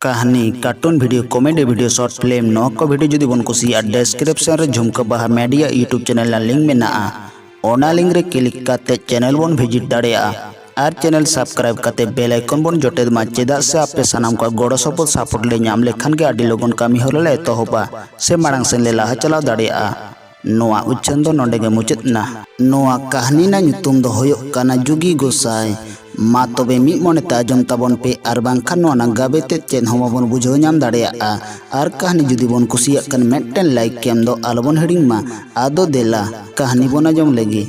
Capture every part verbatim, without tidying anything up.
ᱠᱟᱹᱦᱱᱤ, cartoon video, comedy video, short film, ᱱᱚᱣᱟ ᱠᱚ ᱵᱷᱤᱰᱤᱭᱳ ᱡᱩᱫᱤ ᱵᱚᱱ ᱠᱩᱥᱤᱭᱟᱜᱼᱟ, ᱰᱮᱥᱠᱨᱤᱯᱥᱚᱱ ᱨᱮ ᱡᱷᱩᱢᱠᱟᱹ ᱵᱟᱦᱟ ᱢᱤᱰᱤᱭᱟ ᱤᱭᱩᱴᱩᱵᱽ ᱪᱮᱱᱮᱞ ᱨᱮᱱᱟᱜ ᱞᱤᱝᱠ ᱢᱮᱱᱟᱜᱼᱟ᱾ ᱚᱱᱟ ᱞᱤᱝᱠ ᱨᱮ ᱠᱞᱤᱠ ᱠᱟᱛᱮ ᱪᱮᱱᱮᱞ ᱵᱚᱱ ᱵᱷᱤᱡᱤᱴ ᱫᱟᱲᱮᱭᱟᱜᱼᱟ ᱟᱨ ᱪᱮᱱᱮᱞ ᱥᱟᱵᱥᱠᱨᱟᱭᱤᱵ ᱠᱟᱛᱮ ᱵᱮᱞ ᱟᱭᱠᱚᱱ ᱵᱚᱱ ᱡᱚᱴᱮᱫ ᱢᱟ, ᱪᱮᱫᱟᱜ ᱥᱮ ᱟᱯᱮ ᱥᱟᱱᱟᱢ ᱠᱚᱣᱟᱜ ᱜᱚᱲᱚ ᱥᱚᱯᱚᱦᱚᱫ ᱥᱟᱯᱳᱨᱴ ᱞᱮ ᱧᱟᱢ ᱞᱮᱠᱷᱟᱱ ᱜᱮ ᱟᱹᱰᱤ ᱞᱚᱜᱚᱱ ᱠᱟᱹᱢᱤ ᱦᱚᱨᱟ ᱞᱮ ᱮᱛᱚᱦᱚᱵᱟ ᱥᱮ ᱢᱟᱲᱟᱝ ᱥᱮᱱ ᱞᱮ ᱞᱟᱦᱟ ᱪᱟᱞᱟᱣ ᱫᱟᱲᱮᱭᱟᱜᱼᱟ᱾ ᱱᱚᱣᱟ ᱩᱪᱷᱟᱹᱱ ᱫᱚ ᱱᱚᱰᱮ ᱜᱮ ᱢᱩᱪᱟᱹᱫ ᱮᱱᱟ᱾ ᱱᱚᱣᱟ ᱠᱟᱹᱦᱱᱤ ᱨᱮᱱᱟᱜ ᱧᱩᱛᱩᱢ ᱫᱚ ᱦᱩᱭᱩᱜ ᱠᱟᱱᱟ ᱡᱩᱜᱤ ᱜᱚᱸᱥᱟᱭ᱾ ᱢᱟ ᱛᱚᱵᱮ ᱢᱤᱫ ᱢᱚᱱᱮ ᱛᱮ ᱟᱸᱡᱚᱢ ᱛᱟᱵᱚᱱ ᱯᱮ, ᱟᱨ ᱵᱟᱝᱠᱷᱟᱱ ᱱᱚᱣᱟ ᱨᱮᱱᱟᱜ ᱜᱟᱵᱮ ᱛᱮᱫ ᱪᱮᱫ ᱦᱚᱸ ᱵᱟᱵᱚᱱ ᱵᱩᱡᱷᱟᱹᱣ ᱧᱟᱢ ᱫᱟᱲᱮᱭᱟᱜᱼᱟ᱾ ᱟᱨ ᱠᱟᱹᱦᱱᱤ ᱡᱩᱫᱤ ᱵᱚᱱ ᱠᱩᱥᱤᱭᱟᱜ ᱠᱷᱟᱱ ᱢᱤᱫᱴᱮᱱ ᱞᱟᱭᱤᱠ ᱮᱢ ᱫᱚ ᱟᱞᱚᱵᱚᱱ ᱦᱤᱲᱤᱧ ᱢᱟ᱾ ᱟᱫᱚ ᱫᱮᱞᱟ ᱠᱟᱹᱦᱱᱤ ᱵᱚᱱ ᱟᱸᱡᱚᱢ ᱞᱮᱜᱮ᱾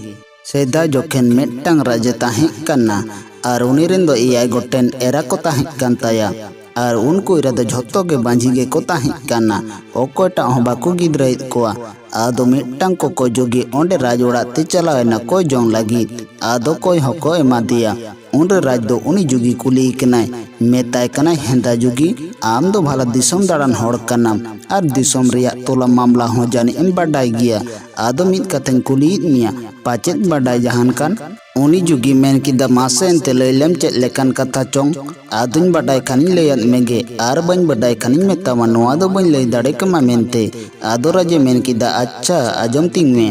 ᱥᱮᱫᱟᱭ ᱡᱚᱠᱷᱮᱱ ᱢᱤᱫᱴᱟᱝ ᱨᱟᱡᱮ ᱛᱟᱦᱮᱸ ᱠᱟᱱᱟ, ᱟᱨ ᱩᱱᱤ ᱨᱮᱱ ᱫᱚ ᱮᱭᱟᱭ ᱜᱚᱴᱮᱱ ᱮᱨᱟ ᱠᱚ ᱛᱟᱦᱮᱸ ᱠᱟᱱ ᱛᱟᱭᱟ᱾ ᱟᱨ ᱩᱱᱠᱩ ᱮᱨᱟ ᱫᱚ ᱡᱷᱚᱛᱚ ᱜᱮ ᱵᱟᱹᱡᱷᱤ ᱜᱮᱠᱚ ᱛᱟᱦᱮᱸ ᱠᱟᱱᱟ, ᱚᱠᱚᱭᱴᱟᱜ ᱦᱚᱸ ᱵᱟᱠᱚ ᱜᱤᱫᱽᱨᱟᱹᱭᱮᱫ ᱠᱚᱣᱟ᱾ ᱟᱫᱚ ᱢᱤᱫᱴᱟᱝ ᱠᱚᱠᱚ ᱡᱩᱜᱤ ᱚᱸᱰᱮ ᱨᱟᱡᱽ ᱚᱲᱟᱜ ᱛᱮ ᱪᱟᱞᱟᱣ ᱮᱱᱟ ᱠᱚᱭ ᱡᱚᱝ ᱞᱟᱹᱜᱤᱫ᱾ ᱟᱫᱚ ᱠᱚᱭ ᱦᱚᱸᱠᱚ ᱮᱢᱟ ᱫᱮᱭᱟ᱾ ᱩᱱᱨᱮ ᱨᱟᱡᱽ ᱫᱚ ᱩᱱᱤ ᱡᱩᱜᱤ ᱠᱩᱞᱤᱭᱮ ᱠᱟᱱᱟᱭ, ᱢᱮᱛᱟᱭ ᱠᱟᱱᱟᱭ, ᱦᱮᱸᱫᱟ ᱡᱩᱜᱤ, ᱟᱢ ᱫᱚ ᱵᱷᱟᱞᱟ ᱫᱤᱥᱚᱢ ᱫᱟᱬᱟᱱ ᱦᱚᱲ ᱠᱟᱱᱟᱢ ᱟᱨ ᱫᱤᱥᱚᱢ ᱨᱮᱭᱟᱜ ᱛᱚᱞᱟ ᱢᱟᱢᱞᱟ ᱦᱚᱸ ᱡᱟᱹᱱᱤᱡ ᱮᱢ ᱵᱟᱰᱟᱭ ᱜᱮᱭᱟ᱾ ᱟᱫᱚ ᱢᱤᱫ ᱠᱟᱛᱷᱟᱧ ᱠᱩᱞᱤᱭᱮᱫ ᱢᱮᱭᱟ, ᱯᱟᱪᱮᱫ ᱵᱟᱰᱟᱭ ᱡᱟᱦᱟᱱ ᱠᱟᱱ? ᱩᱱᱤ ᱡᱩᱜᱤ ᱢᱮᱱ ᱠᱮᱫᱟ, ᱢᱟᱥᱮ ᱮᱱᱛᱮ ᱞᱟᱹᱭ ᱞᱮᱢ ᱪᱮᱫ ᱞᱮᱠᱟᱱ ᱠᱟᱛᱷᱟ ᱪᱚᱝ? ᱟᱫᱚᱧ ᱵᱟᱰᱟᱭ ᱠᱷᱟᱱᱤᱧ ᱞᱟᱹᱭᱟᱫ ᱢᱮᱜᱮ, ᱟᱨ ᱵᱟᱹᱧ ᱵᱟᱰᱟᱭ ᱠᱷᱟᱱᱤᱧ ᱢᱮᱛᱟᱢᱟ, ᱱᱚᱣᱟ ᱫᱚ ᱵᱟᱹᱧ ᱞᱟᱹᱭ ᱫᱟᱲᱮ ᱠᱮᱢᱟ ᱢᱮᱱᱛᱮ᱾ ᱟᱫᱚ ᱨᱟᱡᱮ ᱢᱮᱱ ᱠᱮᱫᱟ, ᱟᱪᱪᱷᱟ, ᱟᱸᱡᱚᱢ ᱛᱤᱧ ᱢᱮ᱾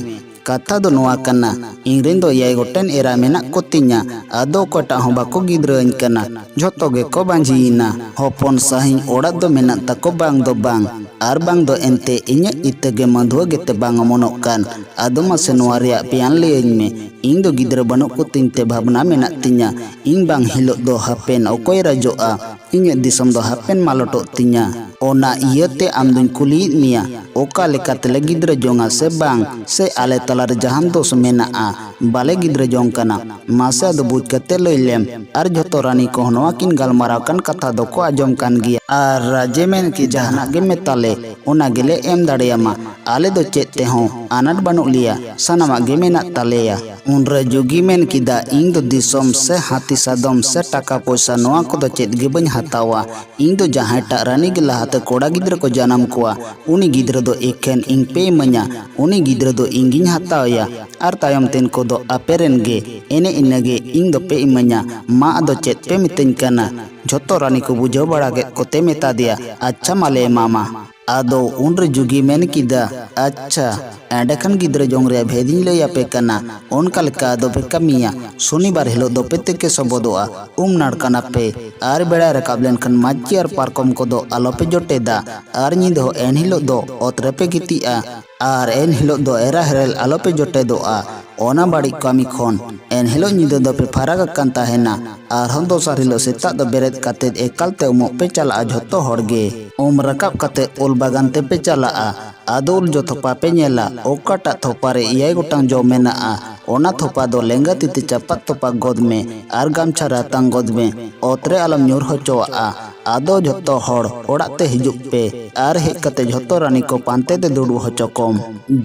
ᱠᱟᱛᱷᱟ ᱫᱚ ᱱᱚᱣᱟ ᱠᱟᱱᱟ, ᱤᱧ ᱨᱮᱱ ᱫᱚ ᱮᱭᱟᱭ ᱜᱚᱴᱮᱱ ᱮᱨᱟ ᱢᱮᱱᱟᱜ ᱠᱚᱛᱤᱧᱟ᱾ ᱟᱫᱚ ᱚᱠᱚᱭᱴᱟᱜ ᱦᱚᱸ ᱵᱟᱠᱚ ᱜᱤᱫᱽᱨᱟᱹ ᱟᱹᱧ ᱠᱟᱱᱟ, ᱡᱷᱚᱛᱚ ᱜᱮᱠᱚ ᱵᱟᱹᱡᱷᱤᱭᱮᱱᱟ᱾ ᱦᱚᱯᱚᱱ ᱥᱟᱹᱦᱤᱧ ᱚᱲᱟᱜ ᱫᱚ ᱢᱮᱱᱟᱜ ᱛᱟᱠᱚ ᱵᱟᱝ ᱫᱚ ᱵᱟᱝ, ᱟᱨ ᱵᱟᱝ ᱫᱚ ᱮᱱᱛᱮ ᱤᱧᱟᱹᱜ ᱤᱛᱟᱹ ᱜᱮ ᱢᱟᱹᱫᱷᱩᱣᱟᱹ ᱜᱮᱛᱮ ᱵᱟᱝ ᱚᱢᱚᱱᱚᱜ ᱠᱟᱱ᱾ ᱟᱫᱚ ᱢᱟᱥᱮ ᱱᱚᱣᱟ ᱨᱮᱭᱟᱜ ᱵᱮᱭᱟᱱ ᱞᱟᱹᱭᱟᱹᱧ ᱢᱮ᱾ ᱤᱧ ᱫᱚ ᱜᱤᱫᱽᱨᱟᱹ ᱵᱟᱹᱱᱩᱜ ᱠᱚᱛᱤᱧ ᱛᱮ ᱵᱷᱟᱵᱽᱱᱟ ᱢᱮᱱᱟᱜ ᱛᱤᱧᱟ᱾ ᱤᱧ ᱵᱟᱝ ᱦᱤᱞᱳᱜ ᱫᱚ ᱦᱟᱯᱮᱱ ᱚᱠᱚᱭ ᱨᱟᱡᱚᱜᱼᱟ? ᱤᱧᱟᱹᱜ ᱫᱤᱥᱚᱢ ᱫᱚ ᱦᱟᱯᱮᱱ ᱢᱟᱞᱚᱴᱚᱜ ᱛᱤᱧᱟ᱾ ᱚᱱᱟ ᱤᱭᱟᱹᱛᱮ ᱟᱢ ᱫᱩᱧ ᱠᱩᱞᱤᱭᱮᱫ ᱢᱮᱭᱟ, ᱚᱠᱟ ᱞᱮᱠᱟ ᱛᱮᱞᱮ ᱜᱤᱫᱽᱨᱟᱹ ᱡᱚᱝᱟ ᱥᱮ ᱵᱟᱝ? ᱥᱮ ᱟᱞᱮ ᱛᱟᱞᱟᱨᱮ ᱡᱟᱦᱟᱱ ᱫᱳᱥ ᱢᱮᱱᱟᱜᱼᱟ? ᱵᱟᱞᱮ ᱜᱤᱫᱽᱨᱟᱹ ᱡᱚᱝ ᱠᱟᱱᱟ᱾ ᱢᱟᱥᱮ ᱟᱫᱚ ᱵᱩᱡᱽ ᱠᱟᱛᱮ ᱞᱟᱹᱭ ᱞᱮᱢ᱾ ᱟᱨ ᱡᱷᱚᱛᱚ ᱨᱟᱱᱤ ᱠᱚᱦᱚᱸ ᱱᱚᱣᱟ ᱠᱤᱱ ᱜᱟᱞᱢᱟᱨᱟᱣ ᱠᱟᱱ ᱠᱟᱛᱷᱟ ᱫᱚᱠᱚ ᱟᱸᱡᱚᱢ ᱠᱟᱱ ᱜᱮᱭᱟ᱾ ᱟᱨ ᱨᱟᱡᱮ ᱢᱮᱱ ᱠᱮᱫᱟ, ᱡᱟᱦᱟᱱᱟᱜ ᱜᱮ ᱢᱮᱛᱟᱞᱮ, ᱚᱱᱟ ᱜᱮᱞᱮ ᱮᱢ ᱫᱟᱲᱮᱭᱟᱢᱟ᱾ ᱟᱞᱮ ᱫᱚ ᱪᱮᱫ ᱛᱮᱦᱚᱸ ᱟᱱᱟᱴ ᱵᱟᱹᱱᱩᱜ ᱞᱮᱭᱟ, ᱥᱟᱱᱟᱢᱟᱜ ᱜᱮ ᱢᱮᱱᱟᱜ ᱛᱟᱞᱮᱭᱟ᱾ ᱩᱱᱨᱮ ᱡᱩᱜᱤ ᱢᱮᱱ ᱠᱮᱫᱟ, ᱤᱧ ᱫᱚ ᱫᱤᱥᱚᱢ ᱥᱮ ᱦᱟᱹᱛᱤ ᱥᱟᱫᱚᱢ ᱥᱮ ᱴᱟᱠᱟ ᱯᱚᱭᱥᱟ ᱱᱚᱣᱟ ᱠᱚᱫᱚ ᱪᱮᱫ ᱜᱮ ᱵᱟᱹᱧ ᱦᱟᱛᱟᱣᱟ᱾ ᱤᱧ ᱫᱚ ᱡᱟᱦᱟᱸᱭᱴᱟᱜ ᱨᱟᱱᱤ ᱜᱮ ᱞᱟᱦᱟᱛᱮ ᱠᱚᱲᱟ ᱜᱤᱫᱽᱨᱟᱹ ᱠᱚ ᱡᱟᱱᱟᱢ ᱠᱚᱣᱟ, ᱩᱱᱤ ᱜᱤᱫᱽᱨᱟᱹ ᱫᱚ ᱮᱠᱷᱮᱱ ᱤᱧ ᱯᱮ ᱤᱢᱟᱹᱧᱟ, ᱩᱱᱤ ᱜᱤᱫᱽᱨᱟᱹ ᱫᱚ ᱤᱧ ᱜᱤᱧ ᱦᱟᱛᱟᱣᱮᱭᱟ, ᱟᱨ ᱛᱟᱭᱚᱢ ᱛᱮᱱ ᱠᱚᱫᱚ ᱟᱯᱮ ᱨᱮᱱ ᱜᱮ, ᱮᱱᱮ ᱤᱱᱟᱹᱜᱮ ᱤᱧ ᱫᱚ ᱯᱮ ᱤᱢᱟᱹᱧᱟ᱾ ᱢᱟ ᱟᱫᱚ ᱪᱮᱫ ᱯᱮ ᱢᱤᱛᱟᱹᱧ ᱠᱟᱱᱟ?" ᱡᱷᱚᱛᱚ ᱨᱟᱱᱤ ᱠᱚ ᱵᱩᱡᱷᱟᱹᱣ ᱵᱟᱲᱟ ᱠᱮᱫ ᱠᱚᱛᱮ ᱢᱮᱛᱟ ᱫᱮᱭᱟ, "ᱟᱪᱪᱷᱟ, ᱢᱟᱞᱮ ᱮᱢᱟᱢᱟ᱾" ᱟᱫᱚ ᱩᱱᱨᱮ ᱡᱩᱜᱤ ᱢᱮᱱ ᱠᱮᱫᱟ, "ᱟᱪᱪᱷᱟ, ᱮᱸᱰᱮᱠᱷᱟᱱ ᱜᱤᱫᱽᱨᱟᱹ ᱡᱚᱝ ᱨᱮᱭᱟᱜ ᱵᱷᱮᱫ ᱤᱧ ᱞᱟᱹᱭ ᱟᱯᱮ ᱠᱟᱱᱟ, ᱚᱱᱠᱟ ᱞᱮᱠᱟ ᱟᱫᱚ ᱯᱮ ᱠᱟᱹᱢᱤᱭᱟ᱾ ᱥᱚᱱᱤᱵᱟᱨ ᱦᱤᱞᱳᱜ ᱫᱚ ᱯᱮ ᱛᱮᱠᱮ ᱥᱚᱵᱚᱫᱚᱜᱼᱟ, ᱩᱢ ᱱᱟᱲᱠᱟᱱᱟᱯᱮ, ᱟᱨ ᱵᱮᱲᱟᱭ ᱨᱟᱠᱟᱵ ᱞᱮᱱᱠᱷᱟᱱ ᱢᱟᱹᱪᱤ ᱟᱨ ᱯᱟᱨᱠᱚᱢ ᱠᱚᱫᱚ ᱟᱞᱚᱯᱮ ᱡᱚᱴᱮᱫᱟ, ᱟᱨ ᱧᱤᱫᱟᱹ ᱦᱚᱸ ᱮᱱ ᱦᱤᱞᱳᱜ ᱫᱚ ᱚᱛ ᱨᱮᱯᱮ ᱜᱤᱛᱤᱡᱼᱟ, ᱟᱨ ᱮᱱ ᱦᱤᱞᱳᱜ ᱫᱚ ᱮᱨᱟ ᱦᱮᱨᱮᱞ ᱟᱞᱚᱯᱮ ᱡᱚᱴᱮᱫᱚᱜᱼᱟ᱾ ᱚᱱᱟ ᱵᱟᱹᱲᱤᱡ ᱠᱟᱹᱢᱤ ᱠᱷᱚᱱ ᱮᱱ ᱦᱤᱞᱳᱜ ᱧᱤᱫᱟᱹ ᱫᱚᱯᱮ ᱯᱷᱟᱨᱟᱠ ᱟᱠᱟᱱ ᱛᱟᱦᱮᱱᱟ᱾ ᱟᱨᱦᱚᱸ ᱫᱚᱥᱟᱨ ᱦᱤᱞᱳᱜ ᱥᱮᱛᱟᱜ ᱫᱚ ᱵᱮᱨᱮᱫ ᱠᱟᱛᱮᱫ ᱮᱠᱟᱞ ᱛᱮ ᱩᱢᱚᱜ ᱯᱮ ᱪᱟᱞᱟᱜᱼᱟ ᱡᱷᱚᱛᱚ ᱦᱚᱲ ᱜᱮ᱾ ᱩᱢ ᱨᱟᱠᱟᱵ ᱠᱟᱛᱮᱫ ᱩᱞ ᱵᱟᱜᱟᱱ ᱛᱮᱯᱮ ᱪᱟᱞᱟᱜᱼᱟ᱾ ᱟᱫᱚ ᱩᱞ ᱡᱚ ᱛᱷᱚᱯᱟ ᱯᱮ ᱧᱮᱞᱟ, ᱚᱠᱟᱴᱟᱜ ᱛᱷᱚᱯᱟ ᱨᱮ ᱮᱭᱟᱭ ᱜᱚᱴᱟᱝ ᱡᱚ ᱢᱮᱱᱟᱜᱼᱟ, ᱚᱱᱟ ᱛᱷᱚᱯᱟ ᱫᱚ ᱞᱮᱸᱜᱟ ᱛᱤ ᱛᱮ ᱪᱟᱯᱟᱫ ᱛᱚᱯᱟᱜ ᱜᱚᱫ ᱢᱮ ᱟᱨ ᱜᱟᱢᱪᱷᱟ ᱨᱮ ᱟᱛᱟᱝ ᱜᱚᱫ ᱢᱮ᱾ ᱚᱛ ᱨᱮ ᱟᱞᱚᱢ ᱧᱩᱨ ᱦᱚᱪᱚᱣᱟᱜᱼᱟ᱾ ᱟᱫᱚ ᱡᱷᱚᱛᱚ ᱦᱚᱲ ᱚᱲᱟᱜ ᱛᱮ ᱦᱤᱡᱩᱜ ᱯᱮ ᱟᱨ ᱦᱮᱡ ᱠᱟᱛᱮ ᱡᱷᱚᱛᱚ ᱨᱟᱱᱤ ᱠᱚ ᱯᱟᱱᱛᱮ ᱛᱮ ᱫᱩᱲᱩᱵ ᱦᱚᱪᱚ ᱠᱚᱢ᱾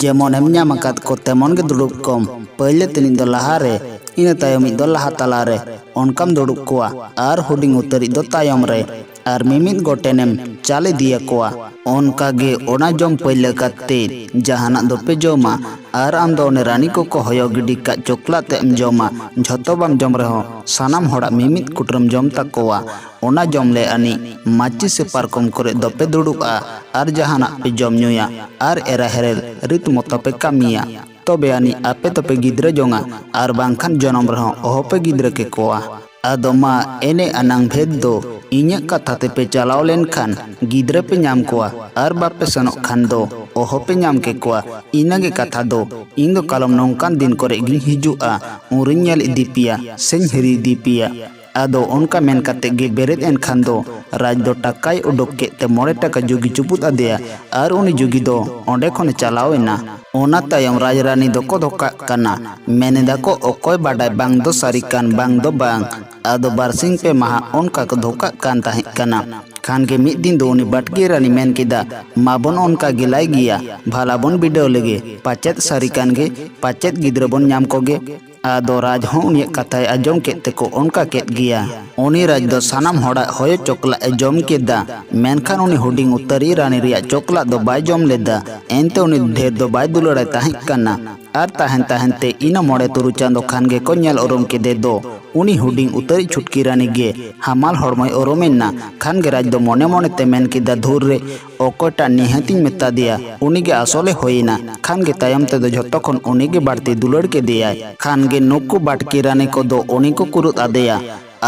ᱡᱮᱢᱚᱱᱮᱢ ᱧᱟᱢ ᱟᱠᱟᱫ ᱠᱚ ᱛᱮᱢᱚᱱ ᱜᱮ ᱫᱩᱲᱩᱵ ᱠᱚᱢ᱾ ᱯᱟᱹᱭᱞᱟᱹ ᱛᱤᱱᱤᱡ ᱫᱚ ᱞᱟᱦᱟ ᱨᱮ, ᱤᱱᱟᱹ ᱛᱟᱭᱚᱢᱤᱡ ᱫᱚ ᱞᱟᱦᱟ ᱛᱟᱞᱟ ᱨᱮ, ᱚᱱᱠᱟᱢ ᱫᱩᱲᱩᱵ ᱠᱚᱣᱟ᱾ ᱟᱨ ᱦᱩᱰᱤᱧ ᱩᱛᱟᱹᱨᱤᱡ ᱫᱚ ᱛᱟᱭᱚᱢ ᱨᱮ, ᱟᱨ ᱢᱤᱢᱤᱫ ᱜᱚᱴᱮᱱᱮᱢ ᱪᱟᱞ ᱤᱫᱤᱭᱟᱠᱚᱣᱟ᱾ ᱚᱱᱠᱟ ᱜᱮ ᱚᱱᱟ ᱡᱚᱢ ᱯᱟᱹᱭᱞᱟᱹ ᱠᱟᱛᱮ ᱡᱟᱦᱟᱱᱟᱜ ᱫᱚᱯᱮ ᱡᱚᱢᱟ, ᱟᱨ ᱟᱢ ᱫᱚ ᱚᱱᱮ ᱨᱟᱱᱤ ᱠᱚᱠᱚ ᱦᱚᱭᱚ ᱜᱤᱰᱤ ᱠᱟᱜ ᱪᱚᱠᱞᱟ ᱛᱮᱫ ᱮᱢ ᱡᱚᱢᱟ᱾ ᱡᱷᱚᱛᱚ ᱵᱟᱢ ᱡᱚᱢ ᱨᱮᱦᱚᱸ ᱥᱟᱱᱟᱢ ᱦᱚᱲᱟᱜ ᱢᱤᱢᱤᱫ ᱠᱩᱴᱨᱟᱹᱢ ᱡᱚᱢ ᱛᱟᱠᱚᱣᱟ᱾ ᱚᱱᱟ ᱡᱚᱢ ᱞᱮ ᱟᱹᱱᱤᱡ ᱢᱟᱹᱪᱤ ᱥᱮ ᱯᱟᱨᱠᱚᱢ ᱠᱚᱨᱮ ᱫᱚᱯᱮ ᱫᱩᱲᱩᱵᱼᱟ ᱟᱨ ᱡᱟᱦᱟᱱᱟᱜ ᱯᱮ ᱡᱚᱢ ᱧᱩᱭᱟ ᱟᱨ ᱮᱨᱟ ᱦᱮᱨᱮᱞ ᱨᱤᱛ ᱢᱚᱛᱚ ᱯᱮ ᱠᱟᱹᱢᱤᱭᱟ᱾ ᱛᱚᱵᱮ ᱟᱹᱱᱤᱡ ᱟᱯᱮ ᱫᱚᱯᱮ ᱜᱤᱫᱽᱨᱟᱹ ᱡᱚᱝᱟ, ᱟᱨ ᱵᱟᱝᱠᱷᱟᱱ ᱡᱚᱱᱚᱢ ᱨᱮᱦᱚᱸ ᱚᱦᱚᱯᱮ ᱜᱤᱫᱽᱨᱟᱹ ᱠᱮᱠᱚᱣᱟ᱾ ᱟᱫᱚ ᱢᱟ ᱮᱱᱮ ᱟᱱᱟᱝ ᱵᱷᱮᱫ ᱫᱚ, ᱤᱧᱟᱹᱜ ᱠᱟᱛᱷᱟ ᱛᱮᱯᱮ ᱪᱟᱞᱟᱣ ᱞᱮᱱᱠᱷᱟᱱ ᱜᱤᱫᱽᱨᱟᱹ ᱯᱮ ᱧᱟᱢ ᱠᱚᱣᱟ, ᱟᱨ ᱵᱟᱯᱮ ᱥᱮᱱᱚᱜ ᱠᱷᱟᱱ ᱫᱚ ᱚᱦᱚᱯᱮ ᱧᱟᱢ ᱠᱮᱠᱚᱣᱟ᱾ ᱤᱱᱟᱹᱜᱮ ᱠᱟᱛᱷᱟ ᱫᱚ᱾ ᱤᱧ ᱫᱚ ᱠᱟᱞᱚᱢ ᱱᱚᱝᱠᱟᱱ ᱫᱤᱱ ᱠᱚᱨᱮ ᱜᱤᱧ ᱦᱤᱡᱩᱜᱼᱟ, ᱩᱱᱨᱤᱧ ᱧᱮᱞ ᱤᱫᱤ ᱯᱮᱭᱟ ᱥᱮᱧ ᱦᱤᱨᱤ ᱤᱫᱤ ᱯᱮᱭᱟ᱾ ᱟᱫᱚ ᱚᱱᱠᱟ ᱢᱮᱱ ᱠᱟᱛᱮ ᱜᱮ ᱵᱮᱨᱮᱫ ᱮᱱ ᱠᱷᱟᱱ ᱫᱚ ᱨᱟᱡᱽ ᱫᱚ ᱴᱟᱠᱟᱭ ᱩᱰᱩᱠ ᱠᱮᱫ ᱛᱮ ᱢᱚᱬᱮ ᱴᱟᱠᱟ ᱡᱩᱜᱤ ᱪᱩᱯᱩᱫ ᱟᱫᱮᱭᱟ, ᱟᱨ ᱩᱱᱤ ᱡᱩᱜᱤ ᱫᱚ ᱚᱸᱰᱮ ᱠᱷᱚᱱᱮ ᱪᱟᱞᱟᱣ ᱮᱱᱟ᱾ ᱚᱱᱟ ᱛᱟᱭᱚᱢ ᱨᱟᱡᱽ ᱨᱟᱱᱤ ᱫᱚᱠᱚ ᱫᱷᱚᱠᱟᱜ ᱠᱟᱱᱟ, ᱢᱮᱱ ᱮᱫᱟ ᱠᱚ, ᱚᱠᱚᱭ ᱵᱟᱰᱟᱭ ᱵᱟᱝ ᱫᱚ ᱥᱟᱹᱨᱤ ᱠᱟᱱ ᱵᱟᱝ ᱫᱚ ᱵᱟᱝ᱾ ᱟᱫᱚ ᱵᱟᱨᱥᱤᱧ ᱯᱮ ᱢᱟᱦᱟ ᱚᱱᱠᱟ ᱠᱚ ᱫᱷᱚᱠᱟᱜ ᱠᱟᱱ ᱛᱟᱦᱮᱸ ᱠᱟᱱᱟ᱾ ᱠᱷᱟᱱ ᱜᱮ ᱢᱤᱫ ᱫᱤᱱ ᱫᱚ ᱩᱱᱤ ᱵᱟᱴᱠᱤ ᱨᱟᱱᱤ ᱢᱮᱱ ᱠᱮᱫᱟ, "ᱢᱟᱵᱚᱱ ᱚᱱᱠᱟ ᱜᱮᱞᱟᱭ ᱜᱮᱭᱟ, ᱵᱷᱟᱞᱟ ᱵᱚᱱ ᱵᱤᱰᱟᱹᱣ ᱞᱮᱜᱮ, ᱯᱟᱪᱮᱫ ᱥᱟᱹᱨᱤ ᱠᱟᱱ ᱜᱮ, ᱯᱟᱪᱮᱫ ᱜᱤᱫᱽᱨᱟᱹ ᱵᱚᱱ ᱧᱟᱢ ᱠᱚᱜᱮ᱾" ᱟᱫᱚ ᱨᱟᱡᱽ ᱦᱚᱸ ᱩᱱᱤᱭᱟᱜ ᱠᱟᱛᱷᱟᱭ ᱟᱸᱡᱚᱢ ᱠᱮᱫ ᱛᱮᱠᱚ ᱚᱱᱠᱟ ᱠᱮᱫ ᱜᱮᱭᱟ᱾ ᱩᱱᱤ ᱨᱟᱡᱽ ᱫᱚ ᱥᱟᱱᱟᱢ ᱦᱚᱲᱟᱜ ᱦᱚᱭᱚ ᱪᱚᱠᱞᱟᱜ ᱮ ᱡᱚᱢ ᱠᱮᱫᱟ, ᱢᱮᱱᱠᱷᱟᱱ ᱩᱱᱤ ᱦᱩᱰᱤᱧ ᱩᱛᱟᱹᱨᱤᱡ ᱨᱟᱱᱤ ᱨᱮᱭᱟᱜ ᱪᱚᱠᱞᱟᱜ ᱫᱚ ᱵᱟᱭ ᱡᱚᱢ ᱞᱮᱫᱟ᱾ ᱮᱱᱛᱮ ᱩᱱᱤ ᱰᱷᱮᱨ ᱫᱚ ᱵᱟᱭ ᱫᱩᱞᱟᱹᱲᱟᱭ ᱛᱟᱦᱮᱸ ᱠᱟᱱᱟ᱾ ᱟᱨ ᱛᱟᱦᱮᱱ ᱛᱟᱦᱮᱱ ᱛᱮ ᱤᱱᱟᱹ ᱢᱚᱬᱮ ᱛᱩᱨᱩᱭ ᱪᱟᱸᱫᱚ ᱠᱷᱟᱱ ᱜᱮᱠᱚ ᱧᱮᱞ ᱩᱨᱩᱢ ᱠᱮᱫᱮ ᱫᱚ᱾ ᱩᱱᱤ ᱦᱩᱰᱤᱧ ᱩᱛᱟᱹᱨᱤᱡ ᱪᱷᱩᱴᱠᱤ ᱨᱟᱱᱤ ᱜᱮ ᱦᱟᱢᱟᱞ ᱦᱚᱲᱢᱚᱭ ᱩᱨᱩᱢᱮᱱᱟ᱾ ᱠᱷᱟᱱ ᱜᱮ ᱨᱟᱡᱽ ᱫᱚ ᱢᱚᱱᱮ ᱢᱚᱱᱮ ᱛᱮ ᱢᱮᱱ ᱠᱮᱫᱟ, "ᱫᱷᱩᱨ ᱨᱮ, ᱚᱠᱚᱭᱴᱟᱜ ᱱᱤᱦᱟᱹᱛᱤᱧ ᱢᱮᱛᱟ ᱫᱮᱭᱟ, ᱩᱱᱤ ᱜᱮ ᱟᱥᱚᱞᱮ ᱦᱩᱭᱮᱱᱟ᱾" ᱠᱷᱟᱱ ᱜᱮ ᱛᱟᱭᱚᱢ ᱛᱮᱫᱚ ᱡᱷᱚᱛᱚ ᱠᱷᱚᱱ ᱩᱱᱤ ᱜᱮ ᱵᱟᱹᱲᱛᱤ ᱫᱩᱞᱟᱹᱲ ᱠᱮᱫᱮᱭᱟᱭ᱾ ᱠᱷᱟᱱ ᱜᱮ ᱱᱩᱠᱩ ᱵᱟᱴᱠᱤ ᱨᱟᱱᱤ ᱠᱚᱫᱚ ᱩᱱᱤ ᱠᱚ ᱠᱩᱨᱩᱫ ᱟᱫᱮᱭᱟ᱾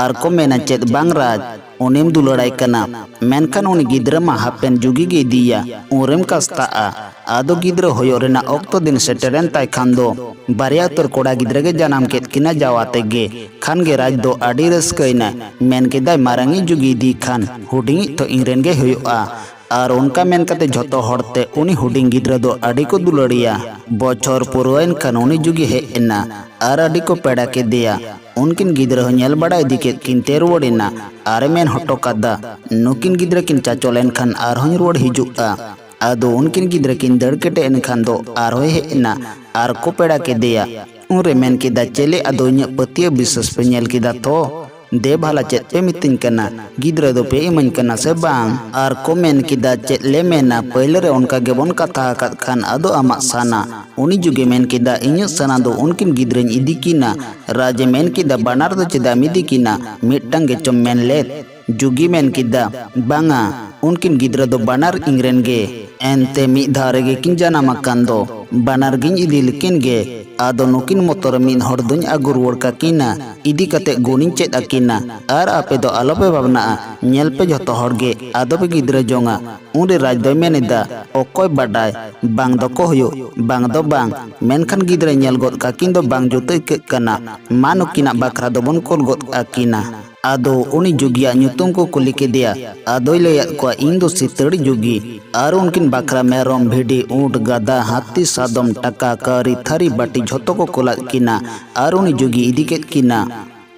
ᱟᱨ ᱠᱚ ᱢᱮᱱᱟ, "ᱪᱮᱫ ᱵᱟᱝ ᱨᱟᱡᱽ, ᱩᱱᱤᱢ ᱫᱩᱞᱟᱹᱲᱟᱭ ᱠᱟᱱᱟ, ᱢᱮᱱᱠᱷᱟᱱ ᱩᱱᱤ ᱜᱤᱫᱽᱨᱟᱹ ᱢᱟ ᱦᱟᱯᱮᱱ ᱡᱩᱜᱤ ᱜᱮ ᱤᱫᱤᱭᱟ, ᱩᱱᱨᱮᱢ ᱠᱟᱥᱛᱟᱜᱼᱟ᱾" ᱟᱫᱚ ᱜᱤᱫᱽᱨᱟᱹ ᱦᱩᱭᱩᱜ ᱨᱮᱱᱟᱜ ᱚᱠᱛᱚ ᱫᱤᱱ ᱥᱮᱴᱮᱨᱮᱱ ᱛᱟᱭ ᱠᱷᱟᱱ ᱫᱚ ᱵᱟᱨᱭᱟ ᱩᱛᱟᱹᱨ ᱠᱚᱲᱟ ᱜᱤᱫᱽᱨᱟᱹ ᱜᱮ ᱡᱟᱱᱟᱢ ᱠᱮᱫ ᱠᱤᱱᱟ ᱡᱟᱣᱟ ᱛᱮᱜᱮ᱾ ᱠᱷᱟᱱ ᱜᱮ ᱨᱟᱡᱽ ᱫᱚ ᱟᱹᱰᱤ ᱨᱟᱹᱥᱠᱟᱹᱭᱮᱱᱟ, ᱢᱮᱱ ᱠᱮᱫᱟᱭ, "ᱢᱟᱨᱟᱝᱤᱡ ᱡᱩᱜᱤ ᱤᱫᱤ ᱠᱷᱟᱱ ᱦᱩᱰᱤᱧᱤᱡ ᱛᱚ ᱤᱧ ᱨᱮᱱ ᱜᱮ ᱦᱩᱭᱩᱜᱼᱟ᱾" ᱟᱨ ᱚᱱᱠᱟ ᱢᱮᱱ ᱠᱟᱛᱮ ᱡᱷᱚᱛᱚ ᱦᱚᱲ ᱛᱮ ᱩᱱᱤ ᱦᱩᱰᱤᱧ ᱜᱤᱫᱽᱨᱟᱹ ᱫᱚ ᱟᱹᱰᱤ ᱠᱚ ᱫᱩᱞᱟᱹᱲᱤᱭᱟ᱾ ᱵᱚᱪᱷᱚᱨ ᱯᱩᱨᱟᱹᱣᱮᱱ ᱠᱷᱟᱱ ᱩᱱᱤ ᱡᱩᱜᱤ ᱦᱮᱡ ᱮᱱᱟ ᱟᱨ ᱟᱹᱰᱤ ᱠᱚ ᱯᱮᱲᱟ ᱠᱮᱫᱮᱭᱟ᱾ ᱩᱱᱠᱤᱱ ᱜᱤᱫᱽᱨᱟᱹ ᱦᱚᱸ ᱧᱮᱞ ᱵᱟᱲᱟ ᱤᱫᱤ ᱠᱮᱫ ᱠᱤᱱ ᱛᱮ ᱨᱩᱣᱟᱹᱲ ᱮᱱᱟ ᱟᱨ ᱮ ᱢᱮᱱ ᱦᱚᱴᱚ ᱠᱟᱫᱟ, "ᱱᱩᱠᱤᱱ ᱜᱤᱫᱽᱨᱟᱹ ᱠᱤᱱ ᱪᱟᱪᱚ ᱞᱮᱱᱠᱷᱟᱱ ᱟᱨᱦᱚᱸᱧ ᱨᱩᱣᱟᱹᱲ ᱦᱤᱡᱩᱜᱼᱟ᱾" ᱟᱫᱚ ᱩᱱᱠᱤᱱ ᱜᱤᱫᱽᱨᱟᱹ ᱠᱤᱱ ᱫᱟᱹᱲ ᱠᱮᱴᱮᱡ ᱮᱱ ᱠᱷᱟᱱ ᱫᱚ ᱟᱨᱦᱚᱸᱭ ᱦᱮᱡ ᱮᱱᱟ ᱟᱨ ᱠᱚ ᱯᱮᱲᱟ ᱠᱮᱫᱮᱭᱟ᱾ ᱩᱱᱨᱮ ᱢᱮᱱ ᱠᱮᱫᱟ, "ᱪᱮᱞᱮ ᱟᱫᱚ ᱤᱧᱟᱹᱜ ᱯᱟᱹᱛᱭᱟᱹᱣ ᱵᱤᱥᱥᱟᱹᱥ ᱯᱮ ᱧᱮᱞ ᱠᱮᱫᱟ ᱛᱚ? ᱫᱮ ᱵᱷᱟᱞᱟ ᱪᱮᱫ ᱯᱮ ᱢᱤᱛᱟᱹᱧ ᱠᱟᱱᱟ? ᱜᱤᱫᱽᱨᱟᱹ ᱫᱚᱯᱮ ᱤᱢᱟᱹᱧ ᱠᱟᱱᱟ ᱥᱮ ᱵᱟᱝ?" ᱟᱨ ᱠᱚ ᱢᱮᱱ ᱠᱮᱫᱟ, "ᱪᱮᱫ ᱞᱮ ᱢᱮᱱᱟ, ᱯᱟᱹᱭᱞᱟᱹ ᱨᱮ ᱚᱱᱠᱟ ᱜᱮᱵᱚᱱ ᱠᱟᱛᱷᱟ ᱟᱠᱟᱫ ᱠᱷᱟᱱ ᱟᱫᱚ ᱟᱢᱟᱜ ᱥᱟᱱᱟ?" ᱩᱱᱤ ᱡᱩᱜᱮ ᱢᱮᱱ ᱠᱮᱫᱟ, "ᱤᱧᱟᱹᱜ ᱥᱟᱱᱟ ᱫᱚ ᱩᱱᱠᱤᱱ ᱜᱤᱫᱽᱨᱟᱹᱧ ᱤᱫᱤ ᱠᱤᱱᱟ᱾" ᱨᱟᱡᱽ ᱮ ᱢᱮᱱ ᱠᱮᱫᱟ, "ᱵᱟᱱᱟᱨ ᱫᱚ ᱪᱮᱫᱟᱜ ᱮᱢ ᱤᱫᱤ ᱠᱤᱱᱟ? ᱢᱤᱫᱴᱟᱝ ᱜᱮᱪᱚᱢ ᱢᱮᱱ ᱞᱮᱫ?" ᱡᱩᱜᱤ ᱢᱮᱱ ᱠᱮᱫᱟ, "ᱵᱟᱝᱟ, ᱩᱱᱠᱤᱱ ᱜᱤᱫᱽᱨᱟᱹ ᱫᱚ ᱵᱟᱱᱟᱨ ᱤᱧ ᱨᱮᱱ ᱜᱮ᱾ ᱮᱱᱛᱮ ᱢᱤᱫ ᱫᱷᱟᱣ ᱨᱮᱜᱮ ᱠᱤᱱ ᱡᱟᱱᱟᱢ ᱟᱠᱟᱱ ᱫᱚ, ᱵᱟᱱᱟᱨ ᱜᱤᱧ ᱤᱫᱤ ᱞᱮᱠᱤᱱ ᱜᱮ᱾ ᱟᱫᱚ ᱱᱩᱠᱤᱱ ᱢᱚᱛᱚ ᱨᱮ ᱢᱤᱫ ᱦᱚᱲ ᱫᱚᱧ ᱟᱹᱜᱩ ᱨᱩᱣᱟᱹᱲ ᱠᱟᱠᱤᱱᱟ, ᱤᱫᱤ ᱠᱟᱛᱮ ᱜᱩᱱᱤᱧ ᱪᱮᱫ ᱟᱹᱠᱤᱱᱟ᱾ ᱟᱨ ᱟᱯᱮ ᱫᱚ ᱟᱞᱚᱯᱮ ᱵᱷᱟᱵᱽᱱᱟᱜᱼᱟ, ᱧᱮᱞ ᱯᱮ ᱡᱷᱚᱛᱚ ᱦᱚᱲ ᱜᱮ ᱟᱫᱚ ᱯᱮ ᱜᱤᱫᱽᱨᱟᱹ ᱡᱚᱝᱟ᱾" ᱩᱱᱨᱮ ᱨᱟᱡᱽ ᱫᱚᱭ ᱢᱮᱱ ᱮᱫᱟ, "ᱚᱠᱚᱭ ᱵᱟᱰᱟᱭ, ᱵᱟᱝ ᱫᱚᱠᱚ ᱦᱩᱭᱩᱜ, ᱵᱟᱝ ᱫᱚ ᱵᱟᱝ, ᱢᱮᱱᱠᱷᱟᱱ ᱜᱤᱫᱽᱨᱟᱹ ᱧᱮᱞ ᱜᱚᱫ ᱠᱟᱠᱤᱱ ᱫᱚ ᱵᱟᱝ ᱡᱩᱛ ᱟᱹᱭᱠᱟᱹᱜ ᱠᱟᱱᱟ᱾ ᱢᱟ ᱱᱩᱠᱤᱱᱟᱜ ᱵᱟᱠᱷᱨᱟ ᱫᱚᱵᱚᱱ ᱠᱳᱞ ᱜᱚᱫ ᱠᱟᱠᱤᱱᱟ᱾" ᱟᱫᱚ ᱩᱱᱤ ᱡᱩᱜᱤᱭᱟᱜ ᱧᱩᱛᱩᱢ ᱠᱚ ᱠᱩᱞᱤ ᱠᱮᱫᱮᱭᱟ᱾ ᱟᱫᱚᱭ ᱞᱟᱹᱭᱟᱫ ᱠᱚᱣᱟ, "ᱤᱧ ᱫᱚ ᱥᱤᱛᱟᱹᱲᱤ ᱡᱩᱜᱤ, ᱟᱨ ᱩᱱᱠᱤᱱ ᱵᱟᱠᱷᱨᱟ ᱢᱮᱨᱚᱢ, ᱵᱷᱤᱰᱤ, ᱩᱸᱴ, ᱜᱟᱫᱟ, ᱦᱟᱹᱛᱤ, ᱥᱟᱫᱚᱢ, ᱴᱟᱠᱟ, ᱠᱟᱹᱣᱨᱤ, ᱛᱷᱟᱹᱨᱤ, ᱵᱟᱹᱴᱤ ᱡᱷᱚᱛᱚ ᱠᱚ ᱠᱳᱞᱟᱫ ᱠᱤᱱᱟ, ᱟᱨ ᱩᱱᱤ ᱡᱩᱜᱤ ᱤᱫᱤ ᱠᱮᱫ ᱠᱤᱱᱟ᱾"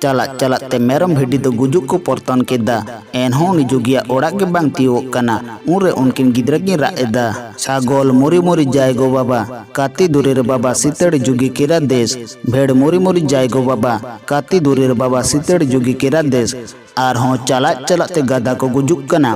ᱪᱟᱞᱟᱜ ᱪᱟᱞᱟᱜ ᱛᱮ ᱢᱮᱨᱚᱢ ᱵᱷᱤᱰᱤ ᱫᱚ ᱜᱩᱡᱩᱜ ᱠᱚ ᱯᱚᱨᱛᱚᱱ ᱠᱮᱫᱟ᱾ ᱮᱱᱦᱚᱸ ᱩᱱᱤ ᱡᱩᱜᱤᱭᱟᱜ ᱚᱲᱟᱜ ᱜᱮ ᱵᱟᱝ ᱛᱤᱭᱳᱜᱚᱜ ᱠᱟᱱᱟ᱾ ᱩᱱᱨᱮ ᱩᱱᱠᱤᱱ ᱜᱤᱫᱽᱨᱟᱹ ᱠᱤᱱ ᱨᱟᱜ ᱮᱫᱟ, "ᱥᱟᱜᱚᱞ ᱢᱩᱨᱤ ᱢᱩᱨᱤ ᱡᱟᱭ ᱜᱚ ᱵᱟᱵᱟ, ᱠᱟᱛᱤ ᱫᱩᱨᱤ ᱨᱮ ᱵᱟᱵᱟ ᱥᱤᱛᱟᱹᱲ ᱡᱩᱜᱤ ᱠᱮᱨᱟ ᱫᱮᱥ, ᱵᱷᱮᱲ ᱢᱩᱨᱤ ᱢᱩᱨᱤ ᱡᱟᱭ ᱜᱚ ᱵᱟᱵᱟ, ᱠᱟᱛᱤ ᱫᱩᱨᱤ ᱨᱮ ᱵᱟᱵᱟ ᱥᱤᱛᱟᱹᱲ ᱡᱩᱜᱤ ᱠᱮᱨᱟ ᱫᱮᱥ᱾" ᱟᱨᱦᱚᱸ ᱪᱟᱞᱟᱜ ᱪᱟᱞᱟᱜ ᱛᱮ ᱜᱟᱫᱟ ᱠᱚ ᱜᱩᱡᱩᱜ ᱠᱟᱱᱟ᱾